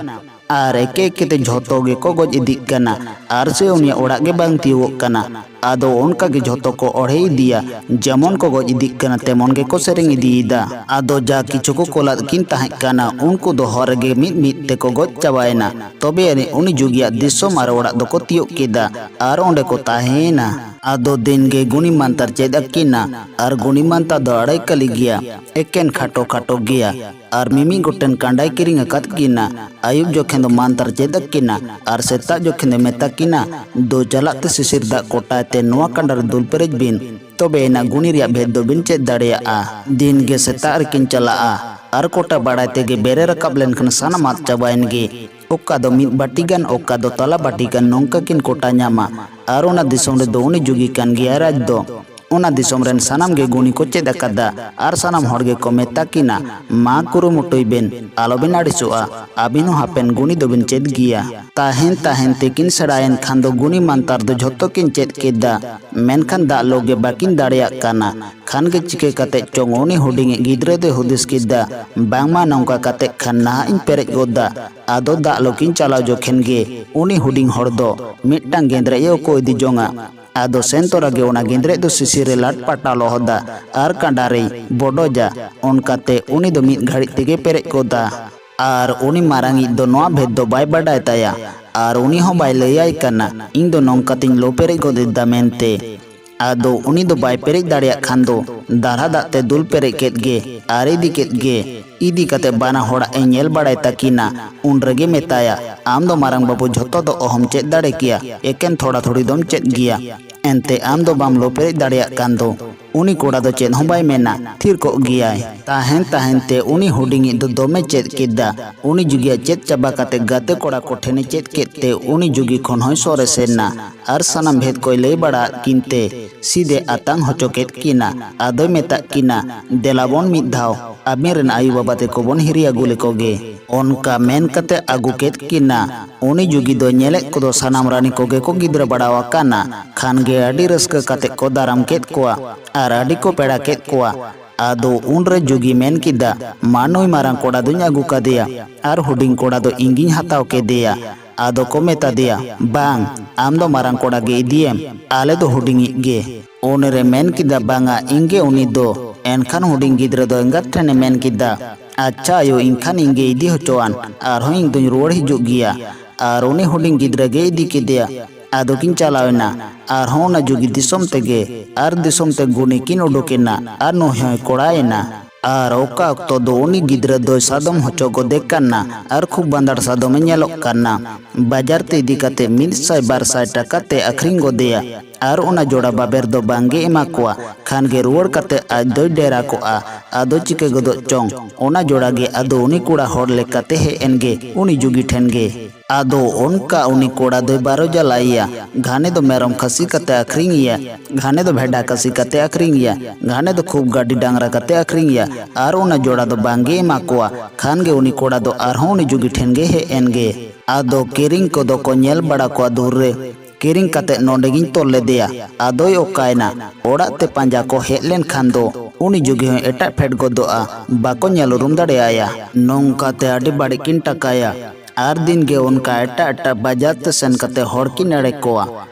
ᱟᱨ ᱮᱠᱮ ᱮᱠᱮ ᱛᱮ ᱡᱷᱚᱛᱚ ᱜᱮᱠᱚ ᱜᱚᱡ ᱤᱫᱤᱜ ᱠᱟᱱᱟ᱾ ᱟᱨ ᱥᱮ ᱩᱱᱤᱭᱟᱜ ᱚᱲᱟᱜ ᱜᱮ ᱵᱟᱝ ᱛᱤᱭᱳᱜᱚᱜ ᱠᱟᱱᱟ᱾ ᱟᱫᱚ ᱚᱱᱠᱟ ᱜᱮ ᱡᱷᱚᱛᱚ ᱠᱚ ᱚᱲᱦᱮ ᱤᱫᱤᱭᱟ, ᱡᱮᱢᱚᱱ ᱠᱚ ᱜᱚᱡ ᱤᱫᱤᱜ ᱠᱟᱱᱟ ᱛᱮᱢᱚᱱ ᱜᱮᱠᱚ ᱥᱮᱨᱮᱧ ᱤᱫᱤᱭᱮᱫᱟ᱾ ᱟᱫᱚ ᱡᱟ ᱠᱤᱪᱷᱩ ᱠᱚ ᱠᱚᱞᱟᱫ ᱠᱤᱱ ᱛᱟᱦᱮᱸ ᱠᱟᱱᱟ, ᱩᱱᱠᱩ ᱫᱚ ᱦᱚᱨ ᱨᱮᱜᱮ ᱢᱤᱫ ᱢᱤᱫ ᱛᱮᱠᱚ ᱜᱚᱡ ᱪᱟᱵᱟᱭᱮᱱᱟ᱾ ᱛᱚᱵᱮ ᱟᱹᱱᱤᱡ ᱩᱱᱤ ᱡᱩᱜᱤᱭᱟᱜ ᱫᱤᱥᱚᱢ ᱟᱨ ᱚᱲᱟᱜ ᱫᱚᱠᱚ ᱛᱤᱭᱳᱜ ᱠᱮᱫᱟ ᱟᱨ ᱚᱸᱰᱮ ᱠᱚ ᱛᱟᱦᱮᱸᱭᱮᱱᱟ᱾ ᱟᱫᱚ ᱫᱤᱱ ᱜᱮ ᱜᱩᱱᱤ ᱢᱟᱱᱛᱟᱨ ᱪᱮᱫ ᱟᱹᱠᱤᱱᱟ᱾ ᱟᱨ ᱜᱩᱱᱤ ᱢᱟᱱᱛᱟᱨ ᱫᱚ ᱟᱹᱲᱟᱹᱭ ᱠᱟᱹᱞᱤ ᱜᱮᱭᱟ, ᱮᱠᱮᱱ ᱠᱷᱟᱴᱚ ᱠᱷᱟᱴᱚ ᱜᱮᱭᱟ᱾ ᱟᱨ ᱢᱤᱢᱤᱫ ᱜᱚᱴᱮᱱ ᱠᱟᱸᱰᱟᱭ ᱠᱤᱨᱤᱧ ᱟᱠᱟᱫ ᱠᱤᱱᱟ᱾ ᱟᱹᱭᱩᱵ ᱡᱚᱠᱷᱮᱱ ᱫᱚ ᱢᱟᱱᱛᱟᱨ ᱪᱮᱫ ᱟᱹᱠᱤᱱᱟ᱾ ᱟᱨ ᱥᱮᱛᱟᱜ ᱡᱚᱠᱷᱮᱱ ᱫᱚ ᱢᱮᱛᱟ ᱠᱤᱱᱟ, "ᱫᱩ ᱪᱟᱞᱟᱜ ᱛᱮ ᱥᱤᱥᱤᱨ ᱫᱟᱜ ᱠᱚᱴᱟᱭ ᱛᱮ ᱱᱚᱣᱟ ᱠᱟᱸᱰᱟ ᱨᱮ ᱫᱩᱞ ᱯᱮᱨᱮᱡ ᱵᱤᱱ, ᱛᱚᱵᱮ ᱮᱱᱟ ᱜᱩᱱᱤ ᱨᱮᱭᱟᱜ ᱵᱷᱮᱫ ᱫᱚᱵᱤᱱ ᱪᱮᱫ ᱫᱟᱲᱮᱭᱟᱜᱼᱟ᱾" ᱫᱤᱱ ᱜᱮ ᱥᱮᱛᱟᱜ ᱨᱮᱠᱤᱱ ᱪᱟᱞᱟᱜᱼᱟ᱾ ᱟᱨ ᱠᱚᱴᱟ ᱵᱟᱲᱟᱭ ᱛᱮᱜᱮ ᱵᱮᱨᱮ ᱨᱟᱠᱟᱵ ᱞᱮᱱᱠᱷᱟᱱ ᱥᱟᱱᱟᱢ ᱟᱫ ᱪᱟᱵᱟᱭᱮᱱ ᱜᱮ᱾ ᱚᱠᱟ ᱫᱚ ᱢᱤᱫ ᱵᱟᱹᱴᱤ ᱜᱟᱱ, ᱚᱠᱟ ᱫᱚ ᱛᱟᱞᱟ ᱵᱟᱹᱴᱤ ᱜᱟᱱ, ᱱᱚᱝᱠᱟ ᱠᱤᱱ ᱠᱚᱴᱟ ᱧᱟᱢᱟ᱾ ᱟᱨ ᱚᱱᱟ ᱫᱤᱥᱚᱢ ᱨᱮᱫᱚ ᱩᱱᱤ ᱡᱩᱜᱤ ᱠᱟᱱ ᱜᱮᱭᱟᱭ ᱨᱟᱡᱽ ᱫᱚ᱾ ᱚᱱᱟ ᱫᱤᱥᱚᱢ ᱨᱮᱱ ᱥᱟᱱᱟᱢ ᱜᱮ ᱜᱩᱱᱤ ᱠᱚ ᱪᱮᱫ ᱟᱠᱟᱫᱟ᱾ ᱟᱨ ᱥᱟᱱᱟᱢ ᱦᱚᱲ ᱜᱮᱠᱚ ᱢᱮᱛᱟ ᱠᱤᱱᱟ, "ᱢᱟ ᱠᱩᱨᱩᱢᱩᱴᱩᱭ ᱵᱮᱱ, ᱟᱞᱚᱵᱮᱱ ᱟᱹᱲᱤᱥᱚᱜᱼᱟ, ᱟᱹᱵᱤᱱ ᱦᱚᱸ ᱦᱟᱯᱮᱱ ᱜᱩᱱᱤ ᱫᱚᱵᱤᱱ ᱪᱮᱫ ᱜᱮᱭᱟ᱾" ᱛᱟᱦᱮᱱ ᱛᱟᱦᱮᱱ ᱛᱮᱠᱤᱱ ᱥᱮᱬᱟᱭᱮᱱ ᱠᱷᱟᱱ ᱫᱚ ᱜᱩᱱᱤ ᱢᱟᱱᱛᱟᱨ ᱫᱚ ᱡᱷᱚᱛᱚ ᱠᱤᱱ ᱪᱮᱫ ᱠᱮᱫᱟ᱾ ᱢᱮᱱᱠᱷᱟᱱ ᱫᱟᱜ ᱞᱩ ᱜᱮ ᱵᱟᱹᱠᱤᱱ ᱫᱟᱲᱮᱭᱟᱜ ᱠᱟᱱᱟ᱾ ᱠᱷᱟᱱ ᱜᱮ ᱪᱤᱠᱟᱹ ᱠᱟᱛᱮ ᱪᱚᱝ ᱩᱱᱤ ᱦᱩᱰᱤᱧᱤᱡ ᱜᱤᱫᱽᱨᱟᱹ ᱫᱚᱭ ᱦᱩᱫᱤᱥ ᱠᱮᱫᱟ, ᱵᱟᱝᱢᱟ ᱱᱚᱝᱠᱟ ᱠᱟᱛᱮ ᱠᱷᱟᱱ ᱱᱟᱦᱟᱜ ᱤᱧ ᱯᱮᱨᱮᱡ ᱜᱚᱫᱟ᱾ ᱟᱫᱚ ᱫᱟᱜ ᱞᱩ ᱠᱤᱱ ᱪᱟᱞᱟᱣ ᱡᱚᱠᱷᱮᱱ ᱜᱮ ᱩᱱᱤ ᱦᱩᱰᱤᱧ ᱦᱚᱲ ᱫᱚ ᱢᱤᱫᱴᱟᱝ ᱜᱮᱸᱫᱽᱨᱮᱡ ᱮ ᱩᱠᱩ ᱤᱫᱤ ᱡᱚᱝᱟ᱾ ᱟᱫᱚ ᱥᱮᱱ ᱛᱚᱨᱟ ᱜᱮ ᱚᱱᱟ ᱜᱮᱸᱫᱽᱨᱮᱡ ᱫᱚ ᱥᱤᱥᱤᱨ ᱨᱮ ᱞᱟᱴ ᱯᱟᱴᱟ ᱞᱚᱦᱚᱫᱟ ᱟᱨ ᱠᱟᱸᱰᱟ ᱨᱮᱭ ᱵᱚᱰᱚᱡᱟ᱾ ᱚᱱᱠᱟᱛᱮ ᱩᱱᱤ ᱫᱚ ᱢᱤᱫ ᱜᱷᱟᱹᱲᱤᱡ ᱛᱮᱜᱮ ᱯᱮᱨᱮᱡ ᱜᱚᱫᱟ᱾ ᱟᱨ ᱩᱱᱤ ᱢᱟᱨᱟᱝᱤᱡ ᱫᱚ ᱱᱚᱣᱟ ᱵᱷᱮᱫ ᱫᱚ ᱵᱟᱭ ᱵᱟᱰᱟᱭ ᱛᱟᱭᱟ᱾ ᱟᱨ ᱩᱱᱤ ᱦᱚᱸ ᱵᱟᱭ ᱞᱟᱹᱭᱟᱭ ᱠᱟᱱᱟ, "ᱤᱧ ᱫᱚ ᱱᱚᱝᱠᱟ ᱛᱤᱧ ᱞᱚ ᱯᱮᱨᱮᱡ ᱜᱚᱫ ᱮᱫᱟ" ᱢᱮᱱᱛᱮ᱾ ᱟᱫᱚ ᱩᱱᱤ ᱫᱚ ᱵᱟᱭ ᱯᱮᱨᱮᱡ ᱫᱟᱲᱮᱭᱟᱜ ᱠᱷᱟᱱ ᱫᱚ ᱫᱟᱨᱦᱟ ᱫᱟᱜ ᱛᱮ ᱫᱩᱞ ᱯᱮᱨᱮᱡ ᱠᱮᱫ ᱜᱮ ᱟᱨ ᱤᱫᱤ ᱠᱮᱫ ᱜᱮ᱾ ᱤᱫᱤ ᱠᱟᱛᱮ ᱵᱟᱱᱟ ᱦᱚᱲᱟᱜ ᱮ ᱧᱮᱞ ᱵᱟᱲᱟᱭ ᱛᱟᱹᱠᱤᱱᱟ᱾ ᱩᱱ ᱨᱮᱜᱮ ᱢᱮᱛᱟᱭᱟ, "ᱟᱢ ᱫᱚ ᱢᱟᱨᱟᱝ ᱵᱟᱹᱵᱩ ᱡᱷᱚᱛᱚ ᱫᱚ ᱚᱦᱚᱢ ᱪᱮᱫ ᱫᱟᱲᱮ ᱠᱮᱭᱟ, ᱮᱠᱮᱱ ᱛᱷᱚᱲᱟ ᱛᱷᱩᱲᱤ ᱫᱚᱢ ᱪᱮᱫ ᱜᱮᱭᱟ᱾ ᱮᱱᱛᱮ ᱟᱢ ᱫᱚ ᱵᱟᱢ ᱞᱚ ᱯᱮᱨᱮᱡ ᱫᱟᱲᱮᱭᱟᱜ ᱠᱟᱱ ᱫᱚ?" ᱩᱱᱤ ᱠᱚᱲᱟ ᱫᱚ ᱪᱮᱫ ᱦᱚᱸ ᱵᱟᱭ ᱢᱮᱱᱟ, ᱛᱷᱤᱨ ᱠᱚᱜ ᱜᱮᱭᱟᱭ᱾ ᱛᱟᱦᱮᱱ ᱛᱟᱦᱮᱱ ᱛᱮ ᱩᱱᱤ ᱦᱩᱰᱤᱧᱤᱡ ᱫᱚ ᱫᱚᱢᱮ ᱪᱮᱫ ᱠᱮᱫᱟ᱾ ᱩᱱᱤ ᱡᱩᱜᱤᱭᱟᱜ ᱪᱮᱫ ᱪᱟᱵᱟ ᱠᱟᱛᱮ ᱜᱟᱛᱮ ᱠᱚᱲᱟ ᱠᱚ ᱴᱷᱮᱱᱮ ᱪᱮᱫ ᱠᱮᱫ ᱛᱮ ᱩᱱᱤ ᱡᱩᱜᱤ ᱠᱷᱚᱱ ᱦᱚᱸᱭ ᱥᱚᱨᱮᱥ ᱮᱱᱟ᱾ ᱟᱨ ᱥᱟᱱᱟᱢ ᱵᱷᱮᱫ ᱠᱚᱭ ᱞᱟᱹᱭ ᱵᱟᱲᱟ ᱟᱫ ᱠᱤᱱ ᱛᱮ ᱥᱤᱫᱮ ᱟᱛᱟᱝ ᱦᱚᱪᱚ ᱠᱮᱫ ᱠᱤᱱᱟ᱾ ᱟᱫᱚᱭ ᱢᱮᱛᱟᱜ ᱠᱤᱱᱟ, "ᱫᱮᱞᱟ ᱵᱚᱱ ᱢᱤᱫ ᱫᱷᱟᱣ ᱟᱵᱮᱱ ᱨᱮᱱ ᱟᱭᱳ ᱵᱟᱵᱟ ᱛᱮᱠᱚ ᱵᱚᱱ ᱦᱤᱨᱤ ᱟᱹᱜᱩ ᱞᱮᱠᱚ ᱜᱮ᱾" ᱚᱱᱠᱟ ᱢᱮᱱ ᱠᱟᱛᱮ ᱟᱹᱜᱩ ᱠᱮᱫ ᱠᱤᱱᱟ᱾ ᱩᱱᱤ ᱡᱩᱜᱤ ᱫᱚ ᱧᱮᱞᱮᱫ ᱠᱚᱫᱚ ᱥᱟᱱᱟᱢ ᱨᱟᱱᱤ ᱠᱚᱜᱮ ᱠᱚ ᱜᱤᱫᱽᱨᱟᱹ ᱵᱟᱲᱟᱣ ᱟᱠᱟᱱᱟ᱾ ᱠᱷᱟᱱ ᱜᱮ ᱟᱹᱰᱤ ᱨᱟᱹᱥᱠᱟᱹ ᱠᱟᱛᱮ ᱠᱚ ᱫᱟᱨᱟᱢ ᱠᱮᱫ ᱠᱚᱣᱟ ᱟᱨ ᱟᱹᱰᱤ ᱠᱚ ᱯᱮᱲᱟ ᱠᱮᱫ ᱠᱚᱣᱟ᱾ ᱟᱫᱚ ᱩᱱᱨᱮ ᱡᱩᱜᱤ ᱢᱮᱱ ᱠᱮᱫᱟ, "ᱢᱟ ᱱᱩᱭ ᱢᱟᱨᱟᱝ ᱠᱚᱲᱟ ᱫᱚᱧ ᱟᱹᱜᱩ ᱠᱟᱫᱮᱭᱟ ᱟᱨ ᱦᱩᱰᱤᱧ ᱠᱚᱲᱟ ᱫᱚ ᱤᱧ ᱜᱤᱧ ᱦᱟᱛᱟᱣ ᱠᱮᱫᱮᱭᱟ᱾" ᱟᱫᱚ ᱠᱚ ᱢᱮᱛᱟ ᱫᱮᱭᱟ, "ᱵᱟᱝ, ᱟᱢ ᱫᱚ ᱢᱟᱨᱟᱝ ᱠᱚᱲᱟ ᱜᱮ ᱤᱫᱤᱭᱮᱢ, ᱟᱞᱮ ᱫᱚ ᱦᱩᱰᱤᱧᱤᱡ ᱜᱮ᱾" ᱩᱱᱨᱮ ᱢᱮᱱ ᱠᱮᱫᱟ, "ᱵᱟᱝᱟ, ᱤᱧ ᱜᱮ ᱩᱱᱤ ᱫᱚ᱾" ᱮᱱᱠᱷᱟᱱ ᱦᱩᱰᱤᱧ ᱜᱤᱫᱽᱨᱟᱹ ᱫᱚ ᱮᱸᱜᱟᱛ ᱴᱷᱮᱱᱮ ᱢᱮᱱ ᱠᱮᱫᱟ, "ᱟᱪᱪᱷᱟ ᱟᱭᱳ, ᱮᱱᱠᱷᱟᱱ ᱤᱧ ᱜᱮ ᱤᱫᱤ ᱦᱚᱪᱚᱣᱟᱱ, ᱟᱨᱦᱚᱸ ᱤᱧ ᱫᱚᱧ ᱨᱩᱣᱟᱹᱲ ᱦᱤᱡᱩᱜ ᱜᱮᱭᱟ᱾" ᱟᱨ ᱩᱱᱤ ᱦᱩᱰᱤᱧ ᱜᱤᱫᱽᱨᱟᱹ ᱜᱮ ᱤᱫᱤ ᱠᱮᱫᱮᱭᱟ᱾ ᱟᱫᱚ ᱠᱤᱱ ᱪᱟᱞᱟᱣ ᱮᱱᱟ᱾ ᱟᱨᱦᱚᱸ ᱚᱱᱟ ᱡᱩᱜᱤ ᱫᱤᱥᱚᱢ ᱛᱮᱜᱮ, ᱟᱨ ᱫᱤᱥᱚᱢ ᱛᱮ ᱜᱩᱱᱤ ᱠᱤᱱ ᱩᱰᱩᱠ ᱮᱱᱟ, ᱟᱨ ᱱᱩᱭ ᱦᱚᱸᱭ ᱠᱚᱲᱟ ᱮᱱᱟ᱾ ᱟᱨ ᱚᱠᱟ ᱚᱠᱛᱚ ᱫᱚ ᱩᱱᱤ ᱜᱤᱫᱽᱨᱟᱹ ᱫᱚᱭ ᱥᱟᱫᱚᱢ ᱦᱚᱪᱚ ᱜᱚᱫᱮ ᱠᱟᱱᱟ, ᱟᱨ ᱠᱷᱩᱵ ᱵᱟᱸᱫᱟᱲ ᱥᱟᱫᱚᱢᱮ ᱧᱮᱞᱚᱜ ᱠᱟᱱᱟ᱾ ᱵᱟᱡᱟᱨ ᱛᱮ ᱤᱫᱤ ᱠᱟᱛᱮ ᱢᱤᱫ ᱥᱟᱭ ᱵᱟᱨ ᱥᱟᱭ ᱴᱟᱠᱟ ᱛᱮ ᱟᱹᱠᱷᱨᱤᱧ ᱜᱚᱫᱮᱭᱟ᱾ ᱟᱨ ᱚᱱᱟ ᱡᱚᱲᱟ ᱵᱟᱵᱮᱨ ᱫᱚ ᱵᱟᱝᱜᱮ ᱮᱢᱟ ᱠᱚᱣᱟ᱾ ᱠᱷᱟᱱ ᱜᱮ ᱨᱩᱣᱟᱹᱲ ᱠᱟᱛᱮ ᱟᱡ ᱫᱚᱭ ᱰᱮᱨᱟ ᱠᱚᱜᱼᱟ᱾ ᱟᱫᱚ ᱪᱤᱠᱟᱹ ᱜᱚᱫᱚᱜ ᱪᱚᱝ, ᱚᱱᱟ ᱡᱚᱲᱟ ᱜᱮ ᱟᱫᱚ ᱩᱱᱤ ᱠᱚᱲᱟ ᱦᱚᱲ ᱞᱮᱠᱟᱛᱮ ᱦᱮᱡ ᱮᱱ ᱜᱮ ᱩᱱᱤ ᱡᱩᱜᱤ ᱴᱷᱮᱱ ᱜᱮ᱾ ᱟᱫᱚ ᱚᱱᱠᱟ ᱩᱱᱤ ᱠᱚᱲᱟ ᱫᱚᱭ ᱵᱟᱨᱚ ᱡᱟᱞᱟᱭᱮᱭᱟ᱾ ᱜᱷᱟᱱᱮ ᱫᱚ ᱢᱮᱨᱚᱢ ᱠᱷᱟᱹᱥᱤ ᱠᱟᱛᱮ ᱟᱹᱠᱷᱨᱤᱧᱮᱭᱟ, ᱜᱷᱟᱱᱮ ᱫᱚ ᱵᱷᱮᱰᱟ ᱠᱷᱟᱹᱥᱤ ᱠᱟᱛᱮ ᱟᱹᱠᱷᱨᱤᱧᱮᱭᱟ, ᱜᱷᱟᱱᱮ ᱫᱚ ᱠᱷᱩᱵ ᱜᱟᱹᱰᱤ ᱰᱟᱝᱨᱟ ᱠᱟᱛᱮ ᱟᱹᱠᱷᱨᱤᱧᱮᱭᱟ᱾ ᱟᱨ ᱚᱱᱟ ᱡᱚᱲᱟ ᱫᱚ ᱵᱟᱝᱜᱮ ᱮᱢᱟ ᱠᱚᱣᱟ᱾ ᱠᱷᱟᱱ ᱜᱮ ᱩᱱᱤ ᱠᱚᱲᱟ ᱫᱚ ᱟᱨᱦᱚᱸ ᱩᱱᱤ ᱡᱩᱜᱤ ᱴᱷᱮᱱ ᱜᱮ ᱦᱮᱡ ᱮᱱ ᱜᱮ᱾ ᱟᱫᱚ ᱠᱤᱨᱤᱧ ᱠᱚᱫᱚ ᱠᱚ ᱧᱮᱞ ᱵᱟᱲᱟ ᱠᱚᱣᱟ ᱫᱩᱨ ᱨᱮ᱾ ᱠᱤᱨᱤᱧ ᱠᱟᱛᱮ ᱱᱚᱰᱮ ᱜᱤᱧ ᱛᱚᱞ ᱞᱮᱫᱮᱭᱟ᱾ ᱟᱫᱚᱭ ᱚᱠᱟᱭᱮᱱᱟ? ᱚᱲᱟᱜ ᱛᱮ ᱯᱟᱸᱡᱟ ᱠᱚ ᱦᱮᱡ ᱞᱮᱱᱠᱷᱟᱱ ᱫᱚ ᱩᱱᱤ ᱡᱩᱜᱤ ᱦᱚᱸᱭ ᱮᱴᱟᱜ ᱯᱷᱮᱰ ᱜᱚᱫᱚᱜᱼᱟ, ᱵᱟᱠᱚ ᱧᱮᱞ ᱩᱨᱩᱢ ᱫᱟᱲᱮᱭᱟᱭᱟ᱾ ᱱᱚᱝᱠᱟᱛᱮ ᱟᱹᱰᱤ ᱵᱟᱹᱲᱤᱡ ᱠᱤᱱ ᱴᱟᱠᱟᱭᱟ᱾ ᱟᱨ ᱫᱤᱱ ᱜᱮ ᱚᱱᱠᱟ ᱮᱴᱟᱜ ᱮᱴᱟᱜ ᱵᱟᱡᱟᱨ ᱛᱮ ᱥᱮᱱ ᱠᱟᱛᱮ ᱦᱚᱲ ᱠᱤᱱ ᱮᱲᱮ ᱠᱚᱣᱟ᱾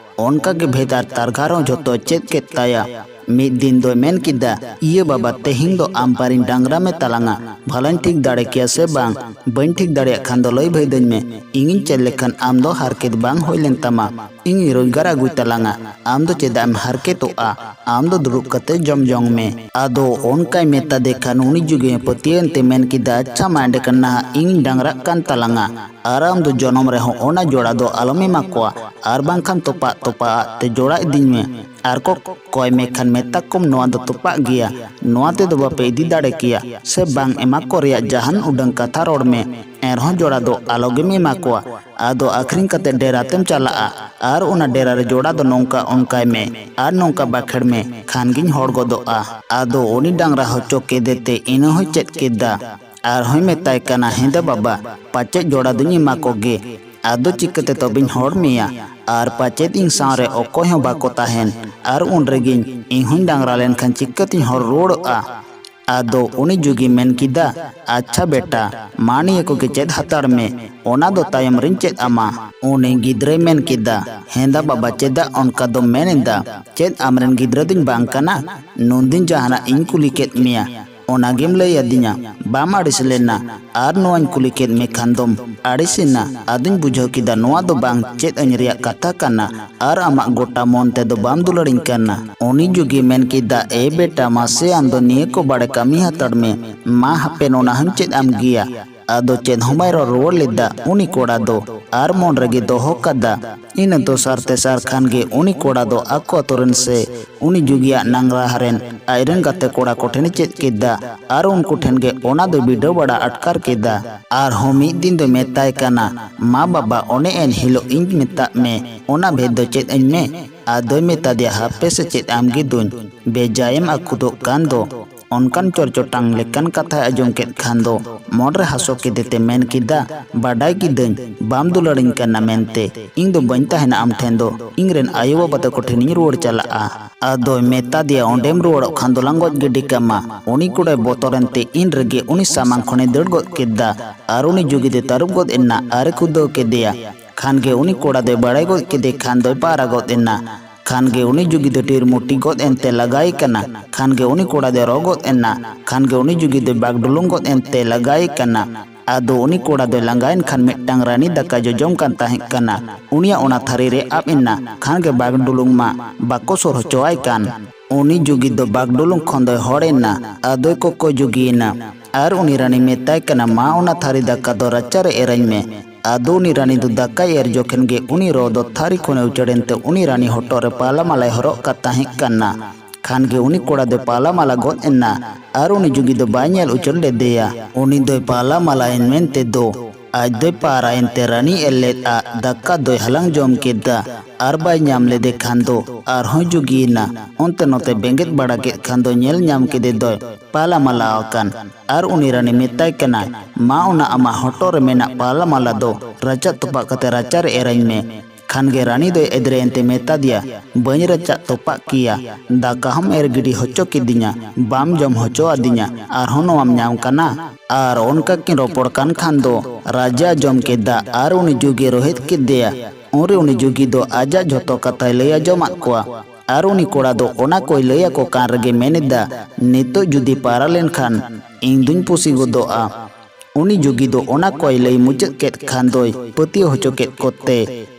ᱚᱱᱠᱟ ᱜᱮ ᱵᱷᱮᱫᱟᱨ ᱛᱟᱨᱜᱷᱟᱨ ᱦᱚᱸ ᱡᱷᱚᱛᱚᱭ ᱪᱮᱫ ᱠᱮᱫ ᱛᱟᱭᱟ᱾ ᱢᱤᱫ ᱫᱤᱱ ᱫᱚᱭ ᱢᱮᱱ ᱠᱮᱫᱟ, ᱤᱭᱟᱹ ᱵᱟᱵᱟ, ᱛᱮᱦᱮᱧ ᱫᱚ ᱟᱢ ᱯᱟᱨᱤᱧ ᱰᱟᱝᱨᱟ ᱢᱮ ᱛᱟᱞᱟᱝᱟ, ᱵᱷᱟᱞᱟᱧ ᱴᱷᱤᱠ ᱫᱟᱲᱮ ᱠᱮᱭᱟ ᱥᱮ ᱵᱟᱝ? ᱵᱟᱹᱧ ᱴᱷᱤᱠ ᱫᱟᱲᱮᱭᱟᱜ ᱠᱷᱟᱱ ᱫᱚ ᱞᱟᱹᱭ ᱵᱷᱟᱹᱭ ᱫᱟᱹᱧ ᱢᱮ, ᱤᱧᱤᱧ ᱪᱮᱫ ᱞᱮᱠᱷᱟᱱ ᱟᱢ ᱫᱚ ᱦᱟᱨᱠᱮᱛ ᱵᱟᱝ ᱦᱩᱭ ᱞᱮᱱ ᱛᱟᱢᱟ, ᱤᱧᱤᱧ ᱨᱳᱡᱽᱜᱟᱨ ᱟᱹᱜᱩᱭ ᱛᱟᱞᱟᱝᱟ, ᱟᱢ ᱫᱚ ᱪᱮᱫᱟᱜ ᱮᱢ ᱦᱟᱨᱠᱮᱛᱚᱜᱼᱟ? ᱟᱢ ᱫᱚ ᱫᱩᱲᱩᱵ ᱠᱟᱛᱮ ᱡᱚᱢ ᱡᱚᱝ ᱢᱮ᱾ ᱟᱫᱚ ᱚᱱᱠᱟᱭ ᱢᱮᱛᱟ ᱫᱮ ᱠᱷᱟᱱ ᱩᱱᱤ ᱡᱩᱜᱤ ᱯᱟᱹᱛᱭᱟᱹᱣ ᱮᱱᱛᱮ ᱢᱮᱱ ᱠᱮᱫᱟ, ᱟᱪᱪᱷᱟ ᱢᱟ ᱮᱸᱰᱮᱠᱷᱟᱱ ᱱᱟᱦᱟᱜ ᱤᱧᱤᱧ ᱰᱟᱝᱨᱟᱜ ᱠᱟᱱ ᱛᱟᱞᱟᱝᱟ, ᱟᱨ ᱟᱢ ᱫᱚ ᱡᱚᱱᱚᱢ ᱨᱮᱦᱚᱸ ᱚᱱᱟ ᱡᱚᱲᱟ ᱫᱚ ᱟᱞᱚᱢ ᱮᱢᱟ ᱠᱚᱣᱟ, ᱟᱨ ᱵᱟᱝᱠᱷᱟᱱ ᱛᱚᱯᱟᱜ ᱛᱚᱯᱟᱜ ᱟᱜ ᱛᱮ ᱡᱚᱲᱟ ᱤᱫᱤᱧ ᱢᱮ᱾ ᱟᱨ ᱠᱚ ᱠᱚᱭ ᱢᱮ ᱠᱷᱟᱱ ᱢᱮᱛᱟ ᱠᱚᱢ ᱱᱚᱣᱟ ᱫᱚ ᱛᱚᱯᱟᱜ ᱜᱮᱭᱟ, ᱱᱚᱣᱟ ᱛᱮᱫᱚ ᱵᱟᱯᱮ ᱤᱫᱤ ᱫᱟᱲᱮ ᱠᱮᱭᱟ, ᱥᱮ ᱵᱟᱝ ᱮᱢᱟ ᱠᱚ ᱨᱮᱭᱟᱜ ᱡᱟᱦᱟᱱ ᱩᱰᱟᱹᱝ ᱠᱟᱛᱷᱟ ᱨᱚᱲ ᱢᱮ, ᱮᱱᱨᱮᱦᱚᱸ ᱡᱚᱲᱟ ᱫᱚ ᱟᱞᱚᱜᱮᱢ ᱮᱢᱟ ᱠᱚᱣᱟ᱾ ᱟᱫᱚ ᱟᱹᱠᱷᱨᱤᱧ ᱠᱟᱛᱮ ᱰᱮᱨᱟ ᱛᱮᱢ ᱪᱟᱞᱟᱜᱼᱟ, ᱟᱨ ᱚᱱᱟ ᱰᱮᱨᱟ ᱨᱮ ᱡᱚᱲᱟ ᱫᱚ ᱱᱚᱝᱠᱟ ᱚᱱᱠᱟᱭ ᱢᱮ, ᱟᱨ ᱱᱚᱝᱠᱟ ᱵᱟᱠᱷᱮᱲ ᱢᱮ, ᱠᱷᱟᱱ ᱜᱤᱧ ᱦᱚᱲ ᱜᱚᱫᱚᱜᱼᱟ᱾ ᱟᱫᱚ ᱩᱱᱤ ᱰᱟᱝᱨᱟ ᱦᱚᱪᱚ ᱠᱮᱫᱮ ᱛᱮ ᱤᱱᱟᱹ ᱦᱚᱸᱭ ᱪᱮᱫ ᱠᱮᱫᱟ᱾ ᱟᱨᱦᱚᱸᱭ ᱢᱮᱛᱟᱭ ᱠᱟᱱᱟ, ᱦᱮᱸᱫᱟ ᱵᱟᱵᱟ, ᱯᱟᱪᱮᱫ ᱡᱚᱲᱟ ᱫᱚᱧ ᱮᱢᱟ ᱠᱚᱜᱮ, ᱟᱫᱚ ᱪᱤᱠᱟᱹᱛᱮ ᱛᱚᱵᱮᱧ ᱦᱚᱲ ᱢᱮᱭᱟ? ᱟᱨ ᱯᱟᱪᱮᱫ ᱤᱧ ᱥᱟᱶ ᱨᱮ ᱚᱠᱚᱭ ᱦᱚᱸ ᱵᱟᱠᱚ ᱛᱟᱦᱮᱱ, ᱟᱨ ᱩᱱ ᱨᱮᱜᱮᱧ ᱤᱧ ᱦᱚᱸᱧ ᱰᱟᱝᱨᱟ ᱞᱮᱱᱠᱷᱟᱱ ᱪᱤᱠᱟᱹᱛᱤᱧ ᱦᱚᱲ ᱨᱩᱣᱟᱹᱲᱚᱜᱼᱟ? ᱟᱫᱚ ᱩᱱᱤ ᱡᱩᱜᱤ ᱢᱮᱱ ᱠᱮᱫᱟ, ᱟᱪᱪᱷᱟ ᱵᱮᱴᱟ, ᱢᱟ ᱱᱤᱭᱟᱹ ᱠᱚᱜᱮ ᱪᱮᱫ ᱦᱟᱛᱟᱲ ᱢᱮ, ᱚᱱᱟ ᱫᱚ ᱛᱟᱭᱚᱢ ᱨᱤᱧ ᱪᱮᱫ ᱟᱢᱟ᱾ ᱩᱱᱤ ᱜᱤᱫᱽᱨᱟᱹᱭ ᱢᱮᱱ ᱠᱮᱫᱟ, ᱦᱮᱸᱫᱟ ᱵᱟᱵᱟ, ᱪᱮᱫᱟᱜ ᱚᱱᱠᱟ ᱫᱚᱢ ᱢᱮᱱ ᱮᱫᱟ? ᱪᱮᱫ ᱟᱢᱨᱮᱱ ᱜᱤᱫᱽᱨᱟᱹ ᱫᱚᱧ ᱵᱟᱝ ᱠᱟᱱᱟ? ᱱᱩᱱᱫᱤᱱ ᱡᱟᱦᱟᱱᱟᱜ ᱤᱧ ᱠᱩᱞᱤ ᱠᱮᱫ ᱢᱮᱭᱟ, ᱚᱱᱟ ᱜᱮᱢ ᱞᱟᱹᱭ ᱟᱹᱫᱤᱧᱟ, ᱵᱟᱢ ᱟᱹᱲᱤᱥ ᱞᱮᱱᱟ᱾ ᱟᱨ ᱱᱚᱣᱟᱧ ᱠᱩᱞᱤ ᱠᱮᱫ ᱢᱮ ᱠᱷᱟᱱ ᱫᱚᱢ ᱟᱹᱲᱤᱥ ᱮᱱᱟ᱾ ᱟᱫᱚᱧ ᱵᱩᱡᱷᱟᱹᱣ ᱠᱮᱫᱟ ᱱᱚᱣᱟ ᱫᱚ ᱵᱟᱝ ᱪᱮᱫ ᱟᱹᱧ ᱨᱮᱭᱟᱜ ᱠᱟᱛᱷᱟ ᱠᱟᱱᱟ, ᱟᱨ ᱟᱢᱟᱜ ᱜᱚᱴᱟ ᱢᱚᱱ ᱛᱮᱫᱚ ᱵᱟᱢ ᱫᱩᱞᱟᱹᱲᱤᱧ ᱠᱟᱱᱟ᱾ ᱩᱱᱤ ᱡᱩᱜᱤ ᱢᱮᱱ ᱠᱮᱫᱟ, ᱮ ᱵᱮᱴᱟ, ᱢᱟᱥᱮ ᱟᱢ ᱫᱚ ᱱᱤᱭᱟᱹ ᱠᱚ ᱵᱟᱲᱮ ᱠᱟᱹᱢᱤ ᱦᱟᱛᱟᱲ ᱢᱮ, ᱢᱟ ᱦᱟᱯᱮ ᱱᱚᱱᱟ ᱦᱚᱸᱧ ᱪᱮᱫ ᱟᱢ ᱜᱮᱭᱟ᱾ ᱟᱫᱚ ᱪᱮᱫ ᱦᱚᱸ ᱵᱟᱭ ᱨᱚᱲ ᱨᱩᱣᱟᱹᱲ ᱞᱮᱫᱟ ᱩᱱᱤ ᱠᱚᱲᱟ ᱫᱚ, ᱟᱨ ᱢᱚᱱ ᱨᱮᱜᱮ ᱫᱚᱦᱚ ᱠᱟᱫᱟ᱾ ᱤᱱᱟᱹ ᱫᱚᱥᱟᱨ ᱛᱮᱥᱟᱨ ᱠᱷᱟᱱ ᱜᱮ ᱩᱱᱤ ᱠᱚᱲᱟ ᱫᱚ ᱟᱠᱚ ᱟᱛᱳ ᱨᱮᱱ ᱥᱮ ᱩᱱᱤ ᱡᱩᱜᱤᱭᱟᱜ ᱱᱟᱝᱨᱟ ᱨᱮᱱ ᱟᱡᱨᱮᱱ ᱜᱟᱛᱮ ᱠᱚᱲᱟ ᱠᱚᱴᱷᱮᱱᱮ ᱪᱮᱫ ᱠᱮᱫᱟ, ᱟᱨ ᱩᱱᱠᱩ ᱴᱷᱮᱱ ᱜᱮ ᱚᱱᱟ ᱫᱚᱭ ᱵᱤᱰᱟᱹᱣ ᱵᱟᱲᱟ ᱟᱴᱠᱟᱨ ᱠᱮᱫᱟ᱾ ᱟᱨᱦᱚᱸ ᱢᱤᱫ ᱫᱤᱱ ᱫᱚᱭ ᱢᱮᱛᱟᱭ ᱠᱟᱱᱟ, ᱢᱟ ᱵᱟᱵᱟ, ᱚᱱᱮ ᱮᱱ ᱦᱤᱞᱳᱜ ᱤᱧ ᱢᱮᱛᱟᱜ ᱢᱮ, ᱚᱱᱟ ᱵᱷᱮᱫ ᱫᱚ ᱪᱮᱫ ᱟᱹᱧ ᱢᱮ᱾ ᱟᱫᱚᱭ ᱢᱮᱛᱟ ᱫᱮᱭᱟ, ᱦᱟᱯᱮ ᱥᱮ ᱪᱮᱫ ᱟᱢ ᱜᱮ ᱫᱩᱧ ᱵᱮᱡᱟᱭᱮᱢ ᱟᱹᱠᱩᱫᱚᱜ ᱠᱟᱱ ᱫᱚ᱾ ᱚᱱᱠᱟᱱ ᱪᱚᱨᱪᱚᱴᱟᱝ ᱞᱮᱠᱟᱱ ᱠᱟᱛᱷᱟᱭ ᱟᱸᱡᱚᱢ ᱠᱮᱫ ᱠᱷᱟᱱ ᱫᱚ ᱢᱚᱱ ᱨᱮ ᱦᱟᱹᱥᱩ ᱠᱮᱫᱮ ᱛᱮ ᱢᱮᱱ ᱠᱮᱫᱟ, ᱵᱟᱰᱟᱭ ᱠᱤᱫᱟᱹᱧ ᱵᱟᱢ ᱫᱩᱞᱟᱹᱲᱤᱧ ᱠᱟᱱᱟ ᱢᱮᱱᱛᱮ᱾ ᱤᱧ ᱫᱚ ᱵᱟᱹᱧ ᱛᱟᱦᱮᱱᱟ ᱟᱢ ᱴᱷᱮᱱ ᱫᱚ, ᱤᱧ ᱨᱮᱱ ᱟᱭᱳ ᱵᱟᱵᱟ ᱛᱟᱠᱚ ᱴᱷᱮᱱᱤᱧ ᱨᱩᱣᱟᱹᱲ ᱪᱟᱞᱟᱜᱼᱟ᱾ ᱟᱫᱚᱭ ᱢᱮᱛᱟ ᱫᱮᱭᱟ, ᱚᱸᱰᱮᱢ ᱨᱩᱣᱟᱹᱲᱚᱜ ᱠᱷᱟᱱ ᱫᱚᱞᱟᱝ ᱜᱚᱡ ᱜᱤᱰᱤ ᱠᱟᱢᱟ᱾ ᱩᱱᱤ ᱠᱚᱲᱟᱭ ᱵᱚᱛᱚᱨᱮᱱ ᱛᱮ ᱤᱱ ᱨᱮᱜᱮ ᱩᱱᱤ ᱥᱟᱢᱟᱝ ᱠᱷᱚᱱᱮ ᱫᱟᱹᱲ ᱜᱚᱫ ᱠᱮᱫᱟ᱾ ᱟᱨ ᱩᱱᱤ ᱡᱩᱜᱤ ᱫᱚᱭ ᱛᱟᱹᱨᱩᱵ ᱜᱚᱫ ᱮᱱᱟ ᱟᱨᱮ ᱠᱩᱫᱟᱹᱣ ᱠᱮᱫᱮᱭᱟ᱾ ᱠᱷᱟᱱ ᱜᱮ ᱩᱱᱤ ᱠᱚᱲᱟ ᱫᱚᱭ ᱵᱟᱲᱟᱭ ᱜᱚᱫ ᱠᱮᱫᱮ ᱠᱷᱟᱱ ᱫᱚᱭ ᱯᱟᱣᱨᱟ ᱜᱚᱫ ᱮᱱᱟ᱾ ᱠᱷᱟᱱ ᱜᱮ ᱩᱱᱤ ᱡᱩᱜᱤ ᱫᱚ ᱴᱤᱨ ᱢᱩᱴᱤ ᱜᱚᱫ ᱮᱱᱛᱮ ᱞᱟᱜᱟᱭᱮ ᱠᱟᱱᱟ᱾ ᱠᱷᱟᱱ ᱜᱮ ᱩᱱᱤ ᱠᱚᱲᱟ ᱫᱚᱭ ᱨᱚ ᱜᱚᱫ ᱮᱱᱟ᱾ ᱠᱷᱟᱱ ᱜᱮ ᱩᱱᱤ ᱡᱩᱜᱤ ᱫᱚᱭ ᱵᱟᱜᱰᱩᱞᱩᱝ ᱜᱚᱫ ᱮᱱᱛᱮ ᱞᱟᱜᱟᱭᱮ ᱠᱟᱱᱟ᱾ ᱟᱫᱚ ᱩᱱᱤ ᱠᱚᱲᱟ ᱫᱚᱭ ᱞᱟᱸᱜᱟᱭᱮᱱ ᱠᱷᱟᱱ ᱢᱤᱫᱴᱟᱝ ᱨᱟᱱᱤ ᱫᱟᱠᱟ ᱡᱚᱡᱚᱢ ᱠᱟᱱ ᱛᱟᱦᱮᱸ ᱠᱟᱱᱟ᱾ ᱩᱱᱤᱭᱟᱜ ᱚᱱᱟ ᱛᱷᱟᱹᱨᱤ ᱨᱮ ᱟᱵ ᱮᱱᱟ᱾ ᱠᱷᱟᱱ ᱜᱮ ᱵᱟᱜᱰᱩᱞᱩᱝ ᱢᱟ ᱵᱟᱠᱚ ᱥᱩᱨ ᱦᱚᱪᱚᱣᱟᱭ ᱠᱟᱱ᱾ ᱩᱱᱤ ᱡᱩᱜᱤ ᱫᱚ ᱵᱟᱜᱰᱩᱞᱩᱝ ᱠᱷᱚᱱ ᱫᱚᱭ ᱦᱚᱲ ᱮᱱᱟ᱾ ᱟᱫᱚᱭ ᱠᱚᱠᱚᱭ ᱡᱩᱜᱤᱭᱮᱱᱟ᱾ ᱟᱨ ᱩᱱᱤ ᱨᱟᱱᱤ ᱢᱮᱛᱟᱭ ᱠᱟᱱᱟ, "ᱢᱟ ᱚᱱᱟ ᱛᱷᱟᱹᱨᱤ ᱫᱟᱠᱟ ᱫᱚ ᱨᱟᱪᱟ ᱨᱮ ᱮᱨᱟᱧ ᱢᱮ᱾" ᱟᱫᱚ ᱩᱱᱤ ᱨᱟᱱᱤ ᱫᱚ ᱫᱟᱠᱟᱭ ᱮᱨ ᱡᱚᱠᱷᱮᱱ ᱜᱮ ᱩᱱᱤ ᱨᱚ ᱫᱚ ᱛᱷᱟᱹᱨᱤ ᱠᱷᱚᱱᱮ ᱩᱪᱟᱹᱲ ᱮᱱᱛᱮ ᱩᱱᱤ ᱨᱟᱱᱤ ᱦᱚᱴᱚᱜ ᱨᱮ ᱯᱟᱞᱟ ᱢᱟᱞᱟᱭ ᱦᱚᱨᱚᱜ ᱠᱟᱫ ᱛᱟᱦᱮᱸ ᱠᱟᱱᱟ᱾ ᱠᱷᱟᱱ ᱜᱮ ᱩᱱᱤ ᱠᱚᱲᱟ ᱫᱚᱭ ᱯᱟᱞᱟ ᱢᱟᱞᱟ ᱜᱚᱫ ᱮᱱᱟ᱾ ᱟᱨ ᱩᱱᱤ ᱡᱩᱜᱤ ᱫᱚ ᱵᱟᱭ ᱧᱮᱞ ᱩᱪᱟᱹᱲ ᱞᱮᱫᱮᱭᱟ᱾ ᱩᱱᱤ ᱫᱚᱭ ᱯᱟᱞᱟ ᱢᱟᱞᱟᱭᱮᱱ ᱢᱮᱱᱛᱮ ᱫᱚ ᱟᱡ ᱫᱚᱭ ᱯᱟᱨᱟᱭᱮᱱ ᱛᱮ ᱨᱟᱱᱤ ᱮᱨ ᱞᱮᱫ ᱟᱜ ᱫᱟᱠᱟ ᱫᱚᱭ ᱦᱟᱞᱟᱝ ᱡᱚᱢ ᱠᱮᱫᱟ᱾ ᱟᱨ ᱵᱟᱭ ᱧᱟᱢ ᱞᱮᱫᱮ ᱠᱷᱟᱱ ᱫᱚ ᱟᱨᱦᱚᱸᱭ ᱡᱩᱜᱤᱭᱮᱱᱟ᱾ ᱚᱱᱛᱮ ᱱᱚᱛᱮ ᱵᱮᱸᱜᱮᱫ ᱵᱟᱲᱟ ᱠᱮᱫ ᱠᱷᱟᱱ ᱫᱚ ᱧᱮᱞ ᱧᱟᱢ ᱠᱮᱫᱮ ᱫᱚᱭ ᱯᱟᱞᱟ ᱢᱟᱞᱟ ᱟᱠᱟᱱ᱾ ᱟᱨ ᱩᱱᱤ ᱨᱟᱱᱤ ᱢᱮᱛᱟᱭ ᱠᱟᱱᱟᱭ, "ᱢᱟ ᱚᱱᱟ ᱟᱢᱟᱜ ᱦᱚᱴᱚᱜ ᱨᱮ ᱢᱮᱱᱟᱜ ᱯᱟᱞᱟ ᱢᱟᱞᱟ ᱫᱚ ᱨᱟᱪᱟ ᱛᱚᱯᱟᱜ ᱠᱟᱛᱮ ᱨᱟᱪᱟ ᱨᱮ ᱮᱨᱟᱧ ᱢᱮ᱾" ᱠᱷᱟᱱ ᱜᱮ ᱨᱟᱱᱤ ᱫᱚᱭ ᱮᱫᱽᱨᱮ ᱮᱱᱛᱮ ᱢᱮᱛᱟ ᱫᱮᱭᱟ, "ᱵᱟᱹᱧ ᱨᱟᱪᱟᱜ ᱛᱚᱯᱟᱜ ᱠᱮᱭᱟ, ᱫᱟᱠᱟ ᱦᱚᱸᱢ ᱮᱨ ᱜᱤᱰᱤ ᱦᱚᱪᱚ ᱠᱤᱫᱤᱧᱟ, ᱵᱟᱢ ᱡᱚᱢ ᱦᱚᱪᱚ ᱟᱫᱤᱧᱟ, ᱟᱨᱦᱚᱸ ᱱᱚᱣᱟᱢ ᱧᱟᱢ ᱠᱟᱱᱟ?" ᱟᱨ ᱚᱱᱠᱟ ᱠᱤᱱ ᱨᱚᱯᱚᱲ ᱠᱟᱱ ᱠᱷᱟᱱ ᱫᱚ ᱨᱟᱡᱟ ᱡᱚᱢ ᱠᱮᱫᱟ ᱟᱨ ᱩᱱᱤ ᱡᱩᱜᱤ ᱨᱳᱦᱮᱫ ᱠᱮᱫᱮᱭᱟ᱾ ᱩᱱᱨᱮ ᱩᱱᱤ ᱡᱩᱜᱤ ᱫᱚ ᱟᱡᱟᱜ ᱡᱷᱚᱛᱚ ᱠᱟᱛᱷᱟᱭ ᱞᱟᱹᱭ ᱟᱸᱡᱚᱢᱟᱫ ᱠᱚᱣᱟ᱾ ᱟᱨ ᱩᱱᱤ ᱠᱚᱲᱟ ᱫᱚ ᱚᱱᱟ ᱠᱚᱭ ᱞᱟᱹᱭ ᱟᱠᱚ ᱠᱟᱱ ᱨᱮᱜᱮ ᱢᱮᱱ ᱮᱫᱟ, "ᱱᱤᱛᱚᱜ ᱡᱩᱫᱤ ᱯᱟᱨᱟ ᱞᱮᱱᱠᱷᱟᱱ ᱤᱧ ᱫᱩᱧ ᱯᱩᱥᱤ ᱜᱚᱫᱚᱜᱼᱟ᱾" ᱩᱱᱤ ᱡᱩᱜᱤ ᱫᱚ ᱚᱱᱟ ᱠᱚᱭ ᱞᱟᱹᱭ ᱢᱩᱪᱟᱹᱫ ᱠᱮᱫ ᱠᱷᱟᱱ ᱫᱚᱭ ᱯᱟᱹᱛᱭᱟᱹᱣ ᱦᱚᱪᱚ ᱠᱮᱫ ᱠᱚᱛᱮ